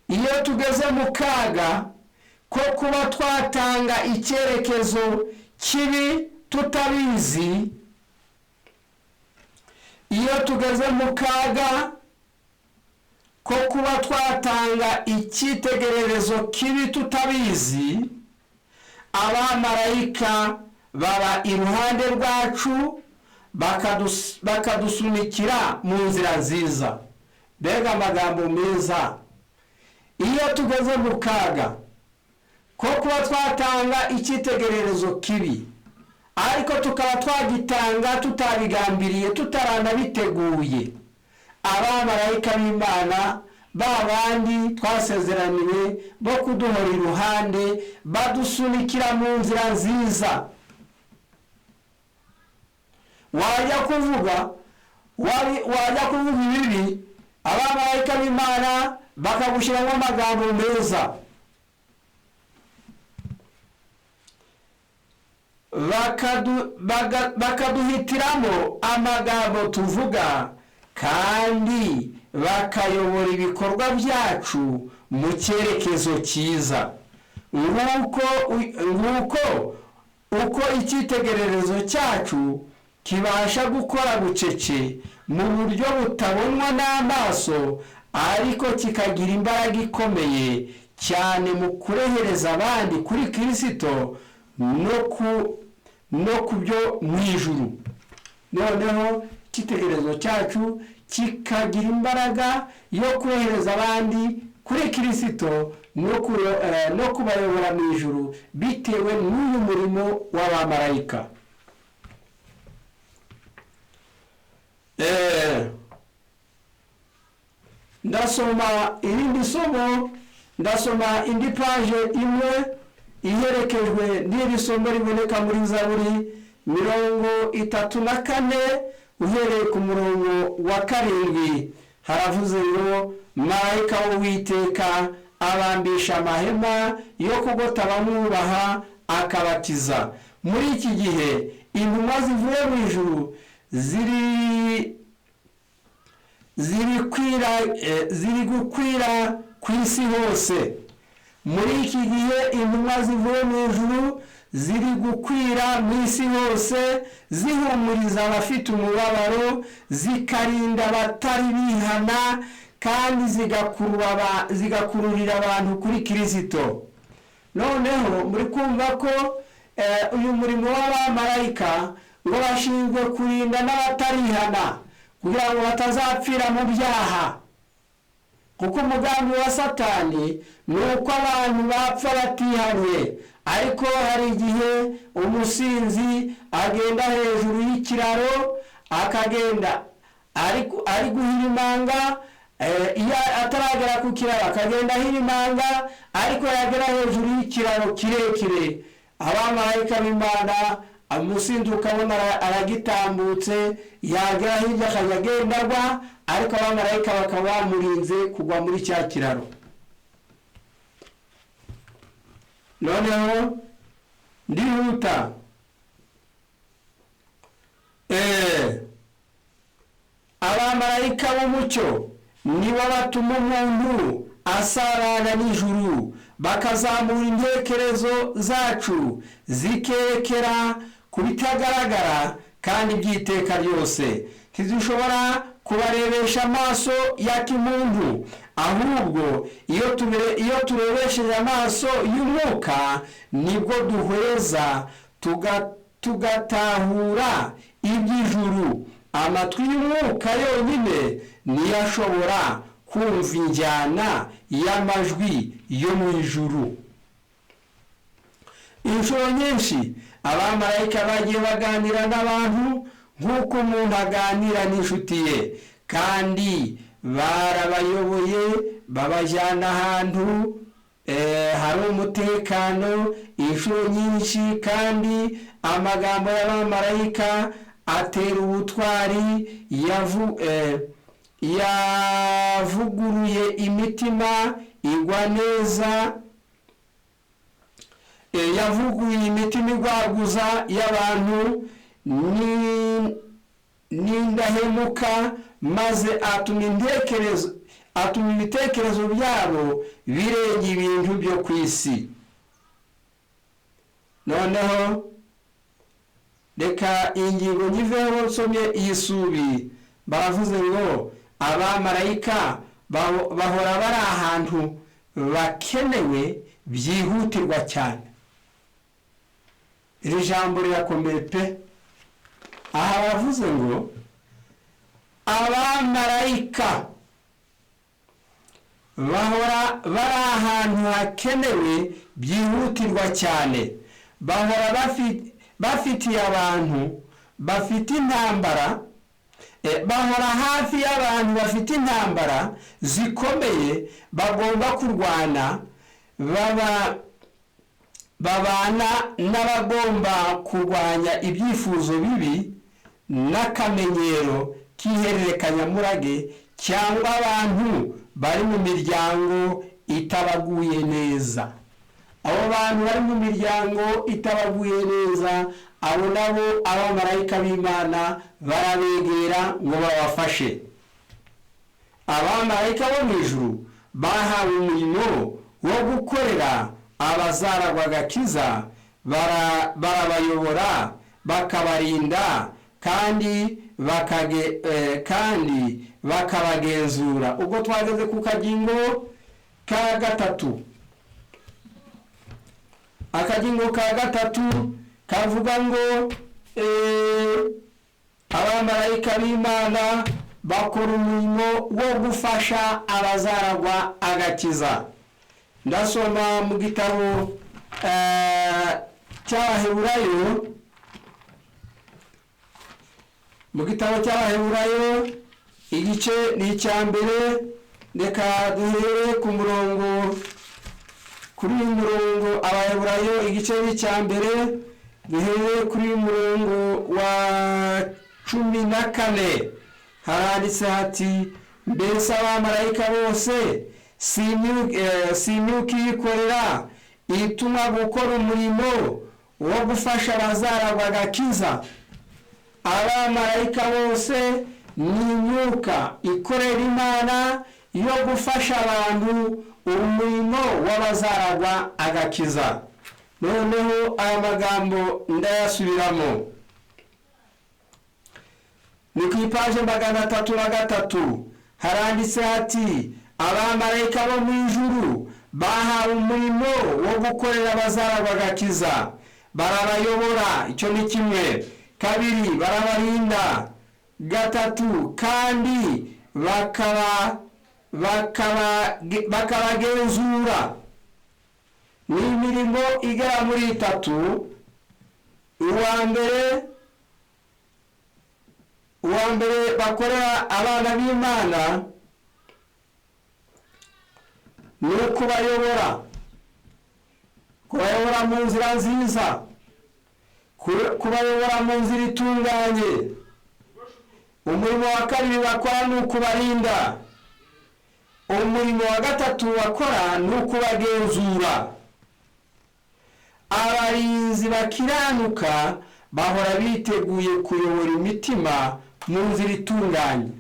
Iyo tugeze mu kaga ko kuba twatanga icyerekezo kibi tutabizi, iyo tugeze mu kaga ko kuba twatanga icyitegererezo kibi tutabizi, abamarayika baba iruhande rwacu bakadusunikira mu nzira nziza. Mbega amagambo meza! Iyo tugeze mu kaga ko kuba twatanga icyitegererezo kibi, ariko tukaba twagitanga tutabigambiriye, tutaranabiteguye, abamarayika b'Imana ba bandi twasezeraniwe bo kuduhora iruhande badusunikira mu nzira nziza. Wajya kuvuga ibibi, abamarayika b'Imana bakagushyiramo amagambo meza, bakaduhitiramo amagambo tuvuga, kandi bakayobora ibikorwa byacu mu cyerekezo cyiza. Nguko uko icyitegererezo cyacu kibasha gukora bucece mu buryo butabonwa n'amaso, ariko kikagira imbaraga ikomeye cyane mu kurehereza abandi kuri Kristo no ku byo mu ijuru. Noneho icyitegererezo cyacu kikagira imbaraga yo kurehereza abandi kuri Kristo no kubayobora mu ijuru, bitewe n'uyu murimo w'abamarayika. Ndasoma irindi somo, ndasoma indi paje imwe iherekejwe n'iri somo riboneka muri Zaburi 34 uhereye ku murongo wa 7. Haravuze ngo: marayika w'Uwiteka abambisha amahema yo kugota abamwubaha akabakiza. Muri iki gihe intumwa zivuye mu ijuru ziri gukwira ku isi hose. Muri iki gihe intumwa zivuye mu ijuru ziri gukwira mu isi hose, zihumuriza abafite umubabaro, zikarinda abatari bihana, kandi zigakururira abantu kuri Kristo. Noneho muri kumva ko uyu murimo w'abamarayika ngo bashinzwe kurinda n'abatarihana kugira ngo batazapfira mu byaha, kuko umugambi wa Satani ni uko abantu bapfa batihanye. Ariko hari igihe umusinzi agenda hejuru y'ikiraro, akagenda ari guhirimanga, iyo ataragera ku kiraro akagenda ahirimanga, ariko yagera hejuru y'ikiraro kirekire Abamarayika b'Imana, umusinzi ukabona aragitambutse, yagera hirya akajya agenda agwa, ariko abamarayika bakaba bamurinze kugwa muri cya kiraro. Noneho ndihuta. Abamarayika b'umucyo nibo batuma umuntu asabana n'ijuru, bakazamura intekerezo zacu zikerekera ku bitagaragara kandi by'iteka ryose. Ntidushobora kubarebesha amaso ya kimuntu, ahubwo iyo turebesheje amaso y'umwuka nibwo duhweza tugatahura iby'ijuru. Amatwi y'umwuka yonyine niyo ashobora kumva injyana y'amajwi yo mu ijuru. Inshuro nyinshi abamarayika bagiye baganira n'abantu nk'uko umuntu aganira n'inshuti ye, kandi barabayoboye babajyana ahantu hari umutekano inshuro nyinshi, kandi amagambo y'abamarayika atera ubutwari, yavuguruye imitima igwa neza, yavuguruye imitima igwaguza y'abantu n'indahemuka, maze atuma ibitekerezo byabo birenga ibintu byo ku isi. Noneho reka ingingo nyiveho nsomye iyi subi. Baravuze ngo abamarayika bahora bari ahantu bakenewe byihutirwa cyane. Iri jambo rirakomeye pe. Aha baravuze ngo abamarayika bahora bari ahantu hakenewe byihutirwa cyane, bahora bafitiye abantu bafite intambara, bahora hafi y'abantu bafite intambara zikomeye bagomba kurwana, babana n'abagomba kurwanya ibyifuzo bibi n'akamenyero k'ihererekanyamurage, cyangwa abantu bari mu miryango itabaguye neza. Abo bantu bari mu miryango itabaguye neza, abo nabo abamarayika b'Imana barabegera ngo babafashe. Abamarayika bo mu ijuru bahawe umurimo wo gukorera abazaragwa agakiza, barabayobora, bakabarinda kandi bakabagenzura. Ubwo twageze ku kagingo ka gatatu. Akagingo ka gatatu kavuga ngo abamarayika b'Imana bakora umurimo wo gufasha abazaragwa agakiza. Ndasoma mu gitabo cy'Abaheburayo, mu gitabo cy'Abaheburayo igice ni icya mbere. Reka duhere ku murongo, kuri uyu murongo. Abaheburayo igice ni icya mbere, duhere kuri uyu murongo wa 14. Haranditse hati: mbese abamarayika bose si imyuka iyikorera ituma gukora umurimo wo gufasha abazaragwa agakiza? Abamarayika bose ni imyuka ikorera Imana yo gufasha abantu umurimo w'abazaragwa agakiza. Noneho aya magambo ndayasubiramo, ni ku ipaje 303. Haranditse hati: abamarayika bo mu ijuru bahawe umurimo wo gukorera abazaragwa agakiza, barabayobora, icyo ni kimwe. Kabiri, barabarinda. Gatatu, kandi bakabagenzura. Ni imirimo igera muri itatu. Uwa mbere bakorera abana b'Imana ni ukubayobora, Kubayobora mu nzira nziza, kubayobora mu nzira itunganye. Umurimo wa kabiri bakora ni ukubarinda. Umurimo wa gatatu bakora ni ukubagenzura. Abarinzi bakiranuka bahora biteguye kuyobora imitima mu nzira itunganye.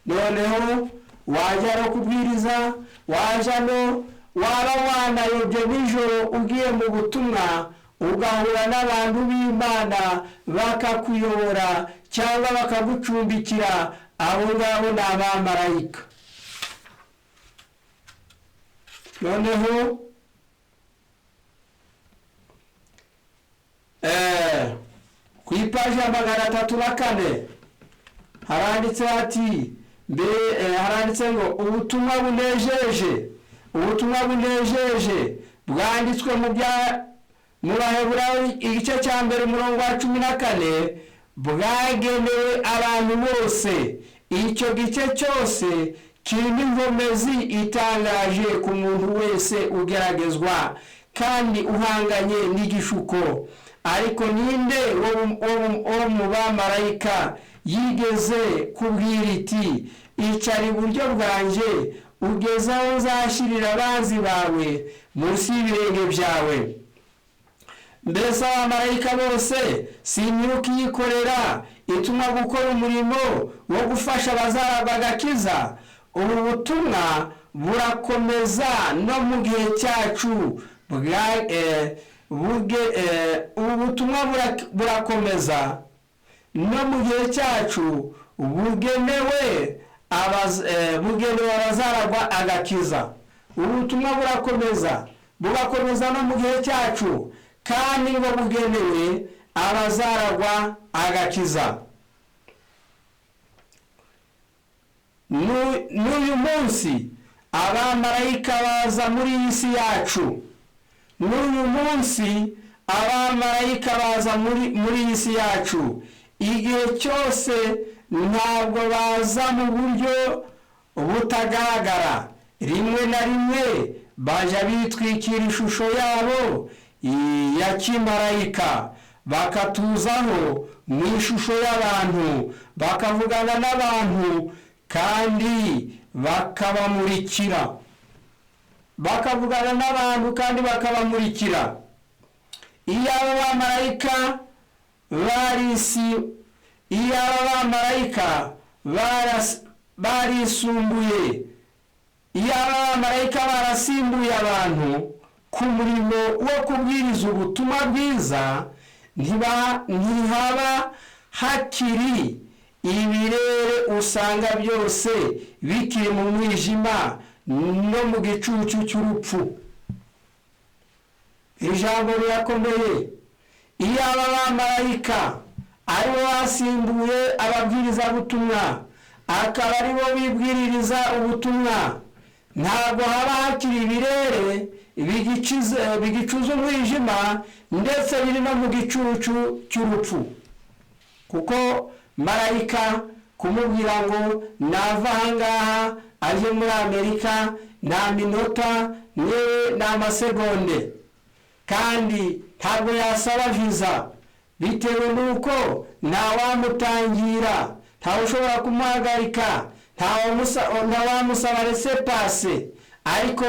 Noneho wajya no kubwiriza, wajya no waba wanayobye nijoro ugiye mu butumwa, ugahura n'abantu b'Imana bakakuyobora cyangwa bakagucumbikira, abo ngabo ni abamarayika. Noneho ku ipaji ya 304 haranditse hati mbere, haranditse ngo ubutumwa bunejeje, ubutumwa bunejeje bwanditswe mu bya mu Baheburayo igice cya 1 umurongo wa 14 bwagenewe abantu bose. Icyo gice cyose kirimo inkomezi itangaje ku muntu wese ugeragezwa kandi uhanganye n'igishuko. Ariko ninde wo mu bamarayika yigeze kubwira iti: icara iburyo bwanjye ugeze aho nzashyirira abanzi bawe munsi y'ibirenge byawe? Mbese abamarayika bose si imyuka iyikorera ituma gukora umurimo wo gufasha abazaragwa agakiza? Ubu butumwa burakomeza no mu gihe cyacu. Ubu butumwa burakomeza no mu gihe cyacu, bugenewe abazaragwa agakiza. Ubu butumwa burakomeza, bugakomeza no mu gihe cyacu, kandi ngo bugenewe abazaragwa agakiza. N'uyu munsi abamarayika baza muri iyi si yacu. N'uyu munsi abamarayika baza muri iyi si yacu. Igihe cyose ntabwo baza mu buryo butagaragara. Rimwe na rimwe baja bitwikira ishusho yabo ya kimarayika, bakatuzaho mu ishusho y'abantu, bakavugana n'abantu kandi bakabamurikira. Bakavugana n'abantu kandi bakabamurikira. Iyo abo bamarayika barisumbuye, iyo aba bamarayika barasimbuye abantu ku murimo wo kubwiriza ubutumwa bwiza, ntihaba hakiri ibirere usanga byose bikiri mu mwijima no mu gicucu cy'urupfu. Ijambo rirakomeye. Iyo aba bamarayika aribo basimbuye ababwirizabutumwa, akaba aribo bibwiririza ubutumwa, ntabwo haba hakiri ibirere bigicuza umwijima, ndetse biri no mu gicucu cy'urupfu. Kuko marayika kumubwira ngo nava ahangaha aje muri Amerika nta minota yewe nta masegonde, kandi ntabwo yasaba viza bitewe n'uko ntawamutangira, ntawe ushobora kumuhagarika, ntawamusaba resepase. Ariko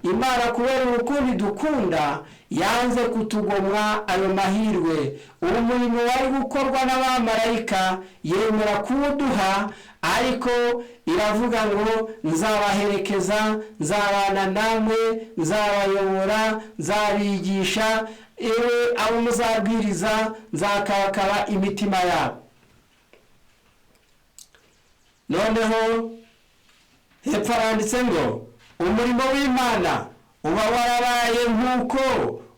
Imana kubera urukundo idukunda yanze kutugomwa ayo mahirwe. Uwo murimo wari gukorwa n'abamarayika yemera kuwuduha, ariko iravuga ngo nzabaherekeza, nzabana namwe, nzabayobora, nzabigisha, ewe abo muzabwiriza nzakabakaba imitima yabo. Noneho hepfo haranditse ngo umurimo w'Imana uba warabaye nk'uko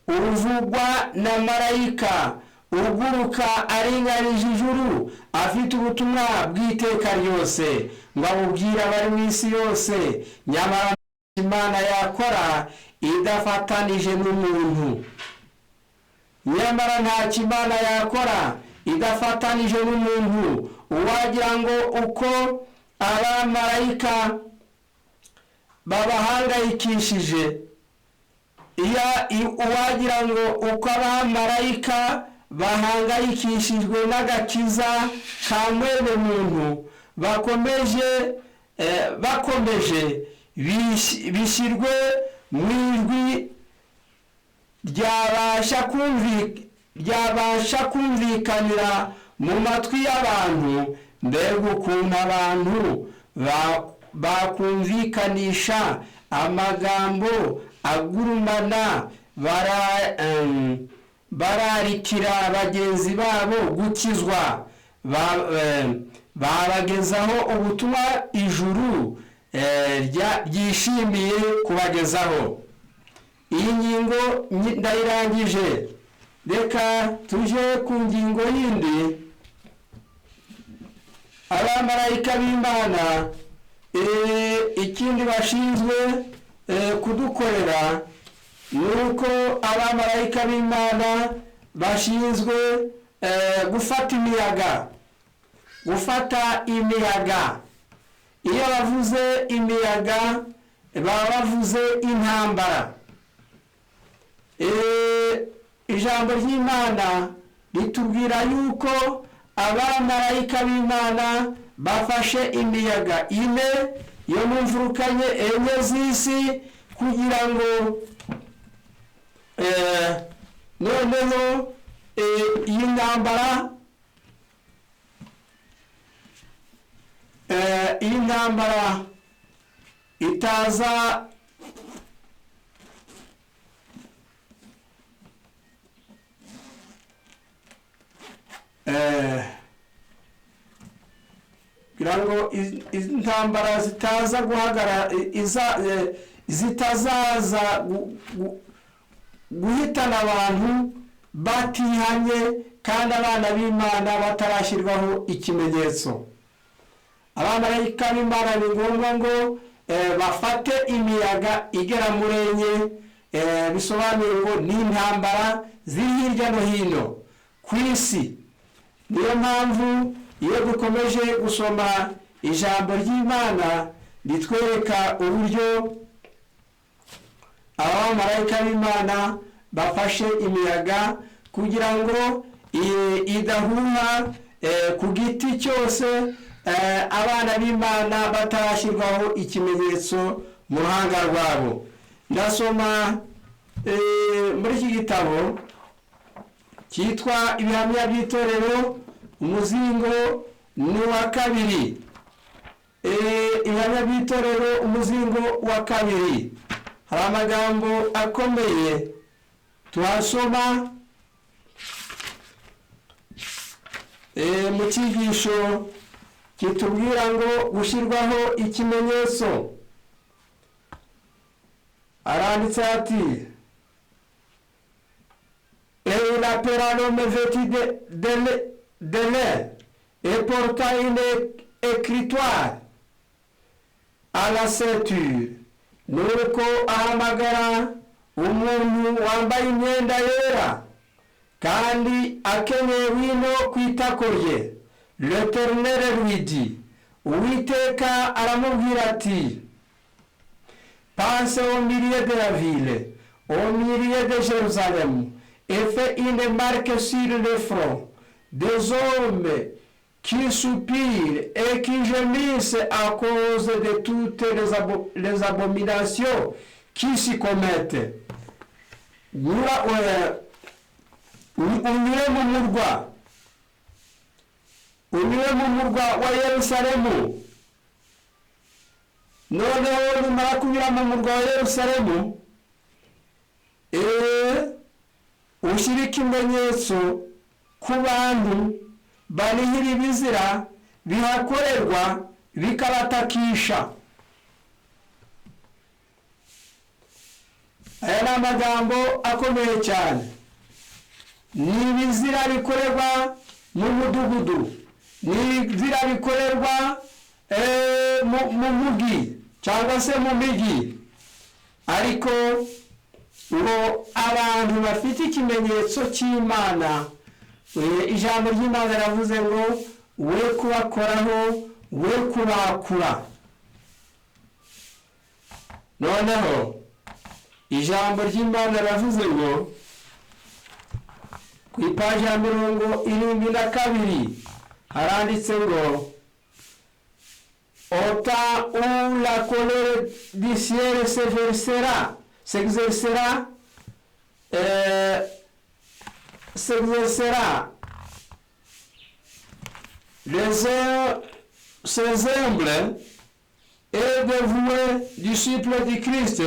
uvugwa na marayika uguruka aringanije ijuru, afite ubutumwa bw'iteka ryose ngo abubwire abari mu isi yose. Nyamara Imana yakora idafatanije n'umuntu. Nyamara ntacyo Imana yakora idafatanije n'umuntu. Uwagira ngo uko abamarayika babahangayikishije, Uwagira ngo uko abamarayika bahangayikishijwe n'agakiza ka mwene muntu bakomeje bishyirwe mu ijwi ryabasha kumvikanira mu matwi y'abantu. Mbega ukuntu abantu bakumvikanisha amagambo agurumana bararikira bagenzi babo gukizwa, babagezaho ubutumwa ijuru ryishimiye kubagezaho. Iyi ngingo ndayirangije, reka tuje ku ngingo yindi. Abamarayika b'Imana ikindi bashinzwe kudukorera ni uko abamarayika b'Imana bashinzwe gufata imiyaga. Gufata imiyaga, iyo bavuze imiyaga baba bavuze intambara. Ijambo ry'Imana ritubwira yuko abamarayika b'Imana bafashe imiyaga ine yo mu mfuruka enye z'isi, kugira ngo noneho iyi ntambara itaza kugira ngo intambara zitaza guhagarara, zitazaza guhitana abantu batihanye kandi abana b'Imana batarashyirwaho ikimenyetso. Abamarayika b'Imana ni ngombwa ngo bafate imiyaga igera muri enye, bisobanuye ngo ni intambara ziri hirya no hino ku isi. Niyo mpamvu iyo dukomeje gusoma ijambo ry'Imana ritwereka uburyo abamarayika b'Imana bafashe imiyaga kugira ngo idahuha ku giti cyose abana b'Imana batarashyirwaho ikimenyetso mu ruhanga rwabo. Ndasoma muri iki gitabo cyitwa Ibihamya by'Itorero, umuzingo ni uwa kabiri. Ibihamya by'Itorero, umuzingo wa kabiri, hari amagambo akomeye tuhasoma mu cyigisho kitubwira ngo gushyirwaho ikimenyetso. Aranditse ati: Et il appela l'homme vêtu de lin et porta une écritoire à la ceinture. Nuko ahamagara umuntu wambaye imyenda yera kandi akenyeye wino ku itako rye. L'Éternel lui dit, Uwiteka aramubwira ati: Passe au milieu de la ville, au milieu de Jérusalem, et fais une marque sur le front des hommes qui soupirent et qui gémissent à cause de toutes les abominations qui s'y commettent. Unyure mu murwa, unyure mu murwa wa Yerusalemu. Noneho numara kunyura mu murwa wa Yerusalemu, ushyire ikimenyetso ku bantu banihira ibizira bihakorerwa bikabatakisha. Aya ni amagambo akomeye cyane. Ni ibizira bikorerwa mu mudugudu, ni ibizira bikorerwa mu mugi cyangwa se mu migi, ariko ngo abantu bafite ikimenyetso cy'Imana, ijambo ry'Imana riravuze ngo we kubakoraho, we kubakura. Noneho Ijambo ry'Imana riravuze ngo ku ipaji ya 72 haranditse ngo: "Au temps où la colère du ciel se versera, s'exercera, ces humbles et dévoués disciples du Christ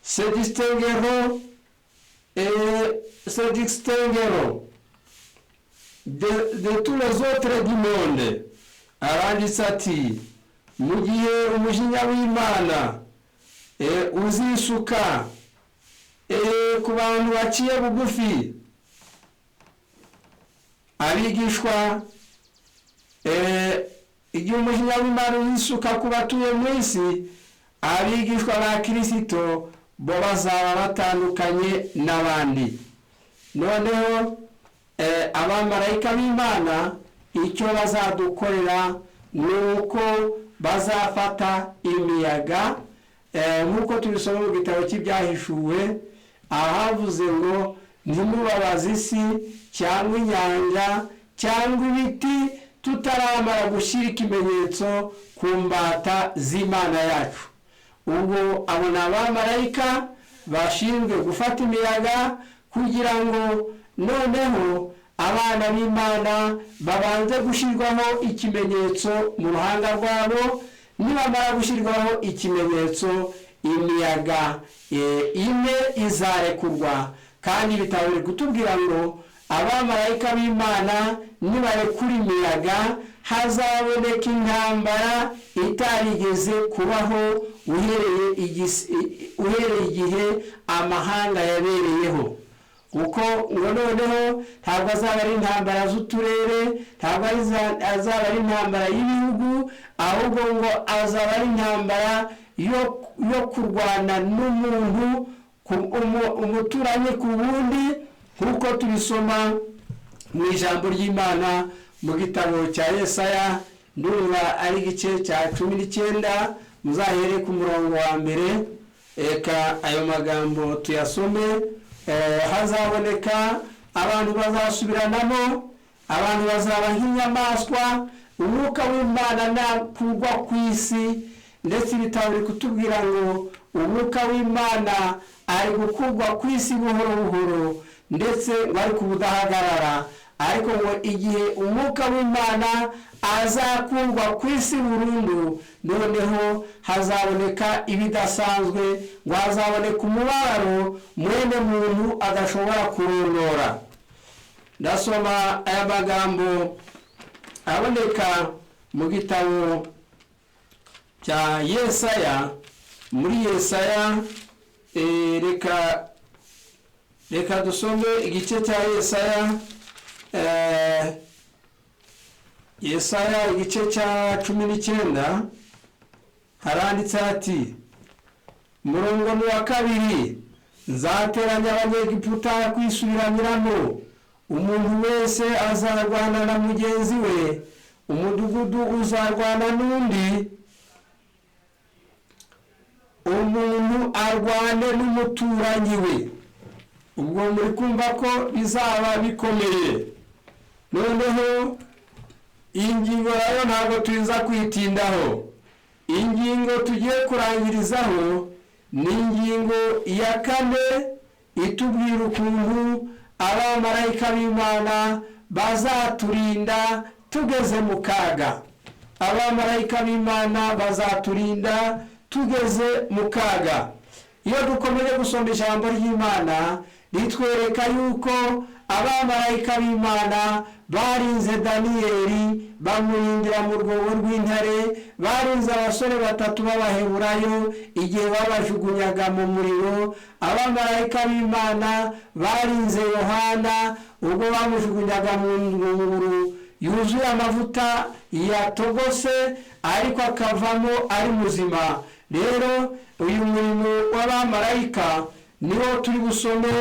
se distingueront de tous les autres du monde." Aranditse ati: mu gihe umujinya w'Imana uzisuka ku bantu baciye bugufi, abigishwa, igihe umujinya w'Imana uzisuka ku batuye mu isi, abigishwa ba Kirisito bo bazaba batandukanye n'abandi. Noneho abamarayika b'Imana icyo bazadukorera ni uko bazafata imiyaga, nk'uko tubisoma mu gitabo cy'Ibyahishuwe, ahavuze ngo: "Ntimubabaze isi cyangwa inyanja cyangwa ibiti tutaramara gushyira ikimenyetso ku mbata z'Imana yacu." Ubwo abo ni abamarayika bashinzwe gufata imiyaga kugira ngo noneho abana b'Imana babanze gushyirwaho ikimenyetso mu ruhanga rwabo. Nibamara gushyirwaho ikimenyetso, imiyaga ine izarekurwa. Kandi ibitabo biri kutubwira ngo abamarayika b'Imana nibarekura imiyaga, hazaboneka intambara itarigeze kubaho uhereye igihe amahanga yabereyeho, kuko ngo noneho ntabwo azaba ari intambara z'uturere, ntabwo azaba ari intambara y'ibihugu, ahubwo ngo azaba ari intambara yo kurwana n'umuntu, umuturanyi ku wundi, nk'uko tubisoma mu ijambo ry'Imana mu gitabo cya Yesaya. Ndumva ari igice cya 19, muzahere ku murongo wa mbere. Reka ayo magambo tuyasome. Hazaboneka abantu bazasubiranamo, abantu bazaba nk'inyamaswa umwuka w'Imana nakugwa ku isi. Ndetse ibitabo biri kutubwira ngo umwuka w'Imana ari gukurwa ku isi buhoro buhoro, ndetse ngo ari kubudahagarara. Ariko ngo igihe umwuka w'Imana azakurwa ku isi burundu, noneho hazaboneka ibidasanzwe, ngo hazaboneka umubabaro mwene muntu adashobora kurondora. Ndasoma aya magambo aboneka mu gitabo cya Yesaya, muri Yesaya. Reka dusome igice cya Yesaya, Yesaya igice cya 19. Haranditse ati, umurongo ni wa 2: "Nzateranya Abanyegiputa kwisubiraniramo, umuntu wese azarwana na mugenzi we, umudugudu uzarwana n'undi, umuntu arwane n'umuturanyi we." Ubwo muri kumva ko bizaba bikomeye. Noneho iyi ngingo rero ntabwo tuza kwitindaho. Ingingo tugiye kurangirizaho ni ingingo ya kane, itubwira ukuntu abamarayika b'Imana bazaturinda tugeze mu kaga. Abamarayika b'Imana bazaturinda tugeze mu kaga. Iyo dukomeje gusoma ijambo ry'Imana, ritwereka yuko abamarayika b'Imana barinze Daniyeli, bamurindira mu rwobo rw'intare, barinze abasore batatu b'Abaheburayo igihe babajugunyaga mu muriro, abamarayika b'Imana barinze Yohana ubwo bamujugunyaga mu ngunguru yuzuye amavuta yatogose, ariko akavamo ari muzima. Rero uyu murimo w'abamarayika niwo turi busome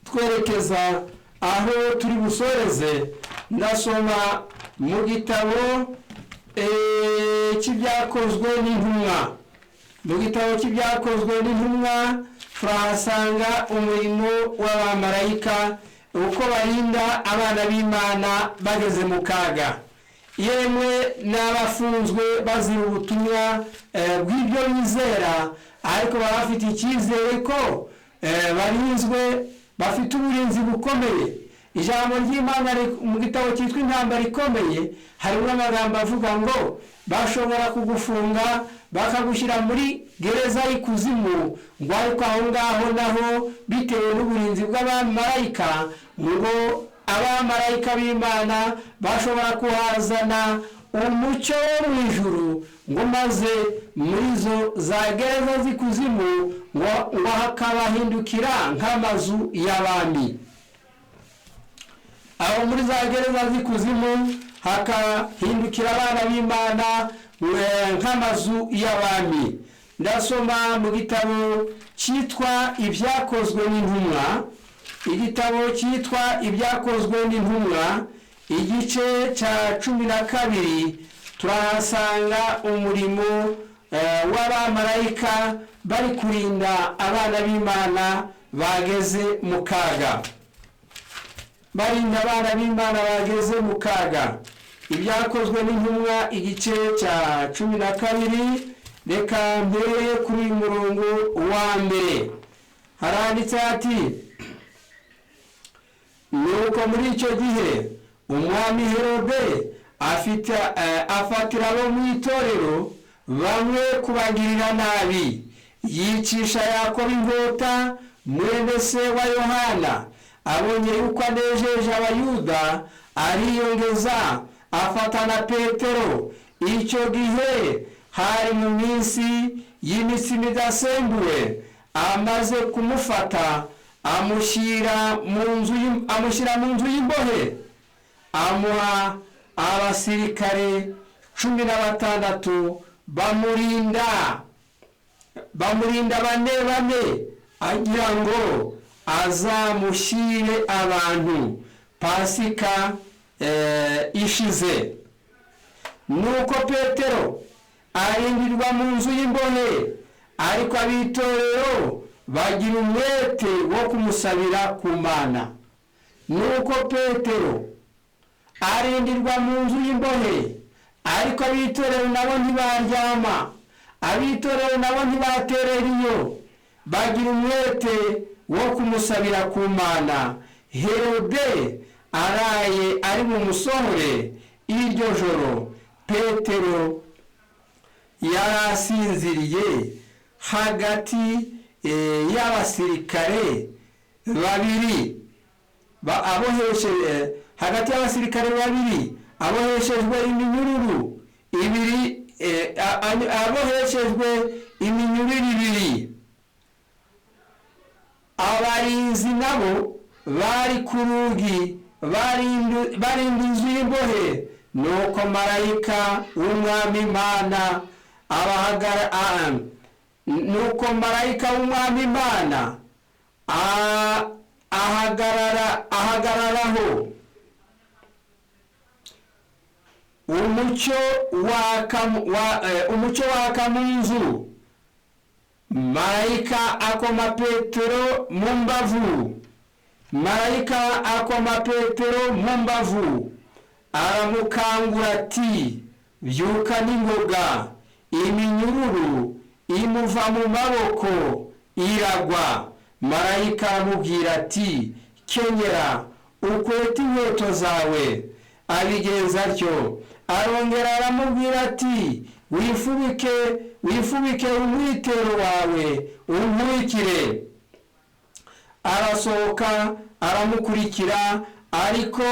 twerekeza aho turi busoreze. Ndasoma mu gitabo cy'Ibyakozwe n'Intumwa, Mu gitabo cy'Ibyakozwe n'Intumwa turahasanga umurimo w'abamarayika, uko barinda abana b'Imana bageze mu kaga, yemwe n'abafunzwe bazira ubutumwa bw'ibyo bizera, ariko baba bafite icyizere ko barinzwe, bafite uburinzi bukomeye. Ijambo ry'Imana mu gitabo cyitwa Intambara Ikomeye harimo amagambo avuga ngo bashobora kugufunga, bakagushyira muri gereza y'ikuzimu, ngo ariko aho ngaho naho, bitewe n'uburinzi bw'abamarayika, ngo abamarayika b'Imana bashobora kuhazana umucyo wo mu ijuru, ngo maze muri izo za gereza z'ikuzimu ngo hakabahindukira nk'amazu y'abami. Aho muri za gereza z'ikuzimu hakahindukira abana b'Imana nk'amazu y'abami. Ndasoma mu gitabo cyitwa Ibyakozwe n'Intumwa, igitabo cyitwa Ibyakozwe n'Intumwa, igice cya 12, turahasanga umurimo w'abamarayika bari kurinda abana b'Imana bageze mu kaga, barinda abana b'Imana bageze mu kaga. Ibyakozwe n'Intumwa, igice cya 12, reka mbere kuri uyu murongo wa mbere. Haranditse ati: "Nuko muri icyo gihe umwami Herode afite afatira abo mu itorero bamwe kubagirira nabi, yicisha Yakobo inkota, mwene se wa Yohana. Abonye yuko anejeje Abayuda, ariyongeza afata na Petero. Icyo gihe hari mu minsi y'imitsima idasembuwe. Amaze kumufata, amushyira mu nzu y'imbohe, amuha abasirikare 16 bamurinda bane bane, agira ngo azamushyire abantu Pasika ishize. Nuko Petero arindirwa mu nzu y'imbohe, ariko ab'itorero bagira umwete wo kumusabira ku Mana." Nuko Petero arindirwa mu nzu y'imbohe, ariko ab'itorero nabo ntibaryama, ab'itorero nabo ntibaterera iyo, bagira umwete wo kumusabira ku Mana. Herode araye ari bumusohore iryo joro, Petero yari asinziriye hagati y'abasirikare babiri, hagati y'abasirikare babiri aboheshejwe iminyururu ibiri, aboheshejwe iminyururu ibiri. Abarinzi nabo bari ku rugi barinda inzu y'imbohe. Nuko marayika w'Umwami Imana abahagara nuko marayika w'Umwami Imana ahagararaho, umucyo waka mu nzu. Marayika akoma Petero mu mbavu, marayika akoma Petero mu mbavu, aramukangura ati: 'Byuka n'ingoga.' Iminyururu imuva mu maboko iragwa. Marayika aramubwira ati: 'Kenyera ukwete inkweto zawe.' Abigenza atyo. Arongera aramubwira ati: 'Wifubike umwitero wawe, unkurikire.' Arasohoka aramukurikira, ariko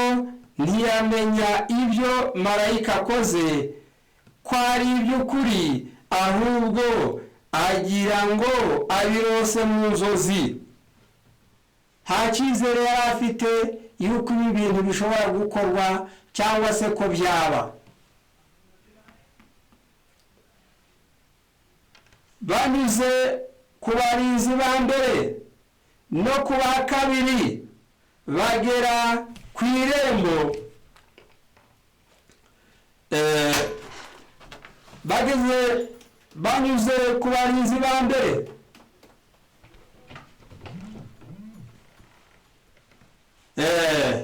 ntiyamenya ibyo marayika akoze ko ari iby'ukuri, ahubwo agira ngo abirose mu nzozi." Nta cyizere yari afite yuko ibi bintu bishobora gukorwa cyangwa se ko byaba. Banyuze ku barinzi ba mbere no ku ba kabiri, bagera ku irembo. Bageze Banyuze ku barinzi ba mbere.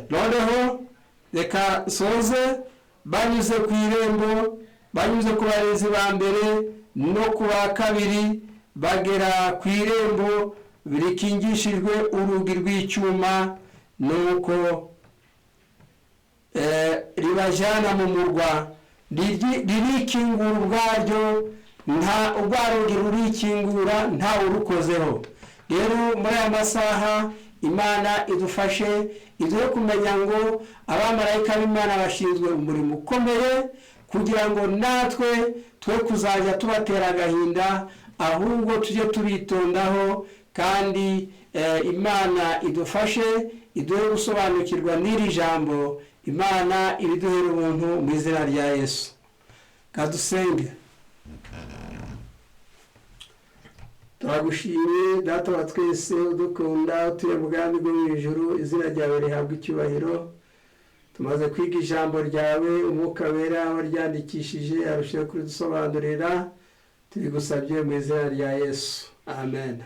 Noneho reka nsoze. Banyuze ku irembo, banyuze ku barinzi ba mbere no ku ba kabiri, bagera ku irembo rikingishijwe urugi rw'icyuma, nuko ribajyana mu murwa, ririkingura ubwaryo, nta urwa rugi rurikingura ntawe urukozeho. Rero muri aya masaha Imana idufashe, iduhe kumenya ngo abamarayika b'Imana bashinzwe umurimo ukomeye, kugira ngo natwe twe kuzajya tubatera agahinda, ahubwo tujye tubitondaho. Kandi Imana idufashe, iduhe gusobanukirwa n'iri jambo. Imana ibiduhere ubuntu mu izina rya Yesu. Kadusenge. Turagushimye Data wa twese udukunda, utuye mu bwami bwo mu ijuru, izina ryawe rihabwa icyubahiro. Tumaze kwiga ijambo ryawe, Umwuka Wera waryandikishije arushaho kuridusobanurira. Tubigusabye mu izina rya Yesu, amen.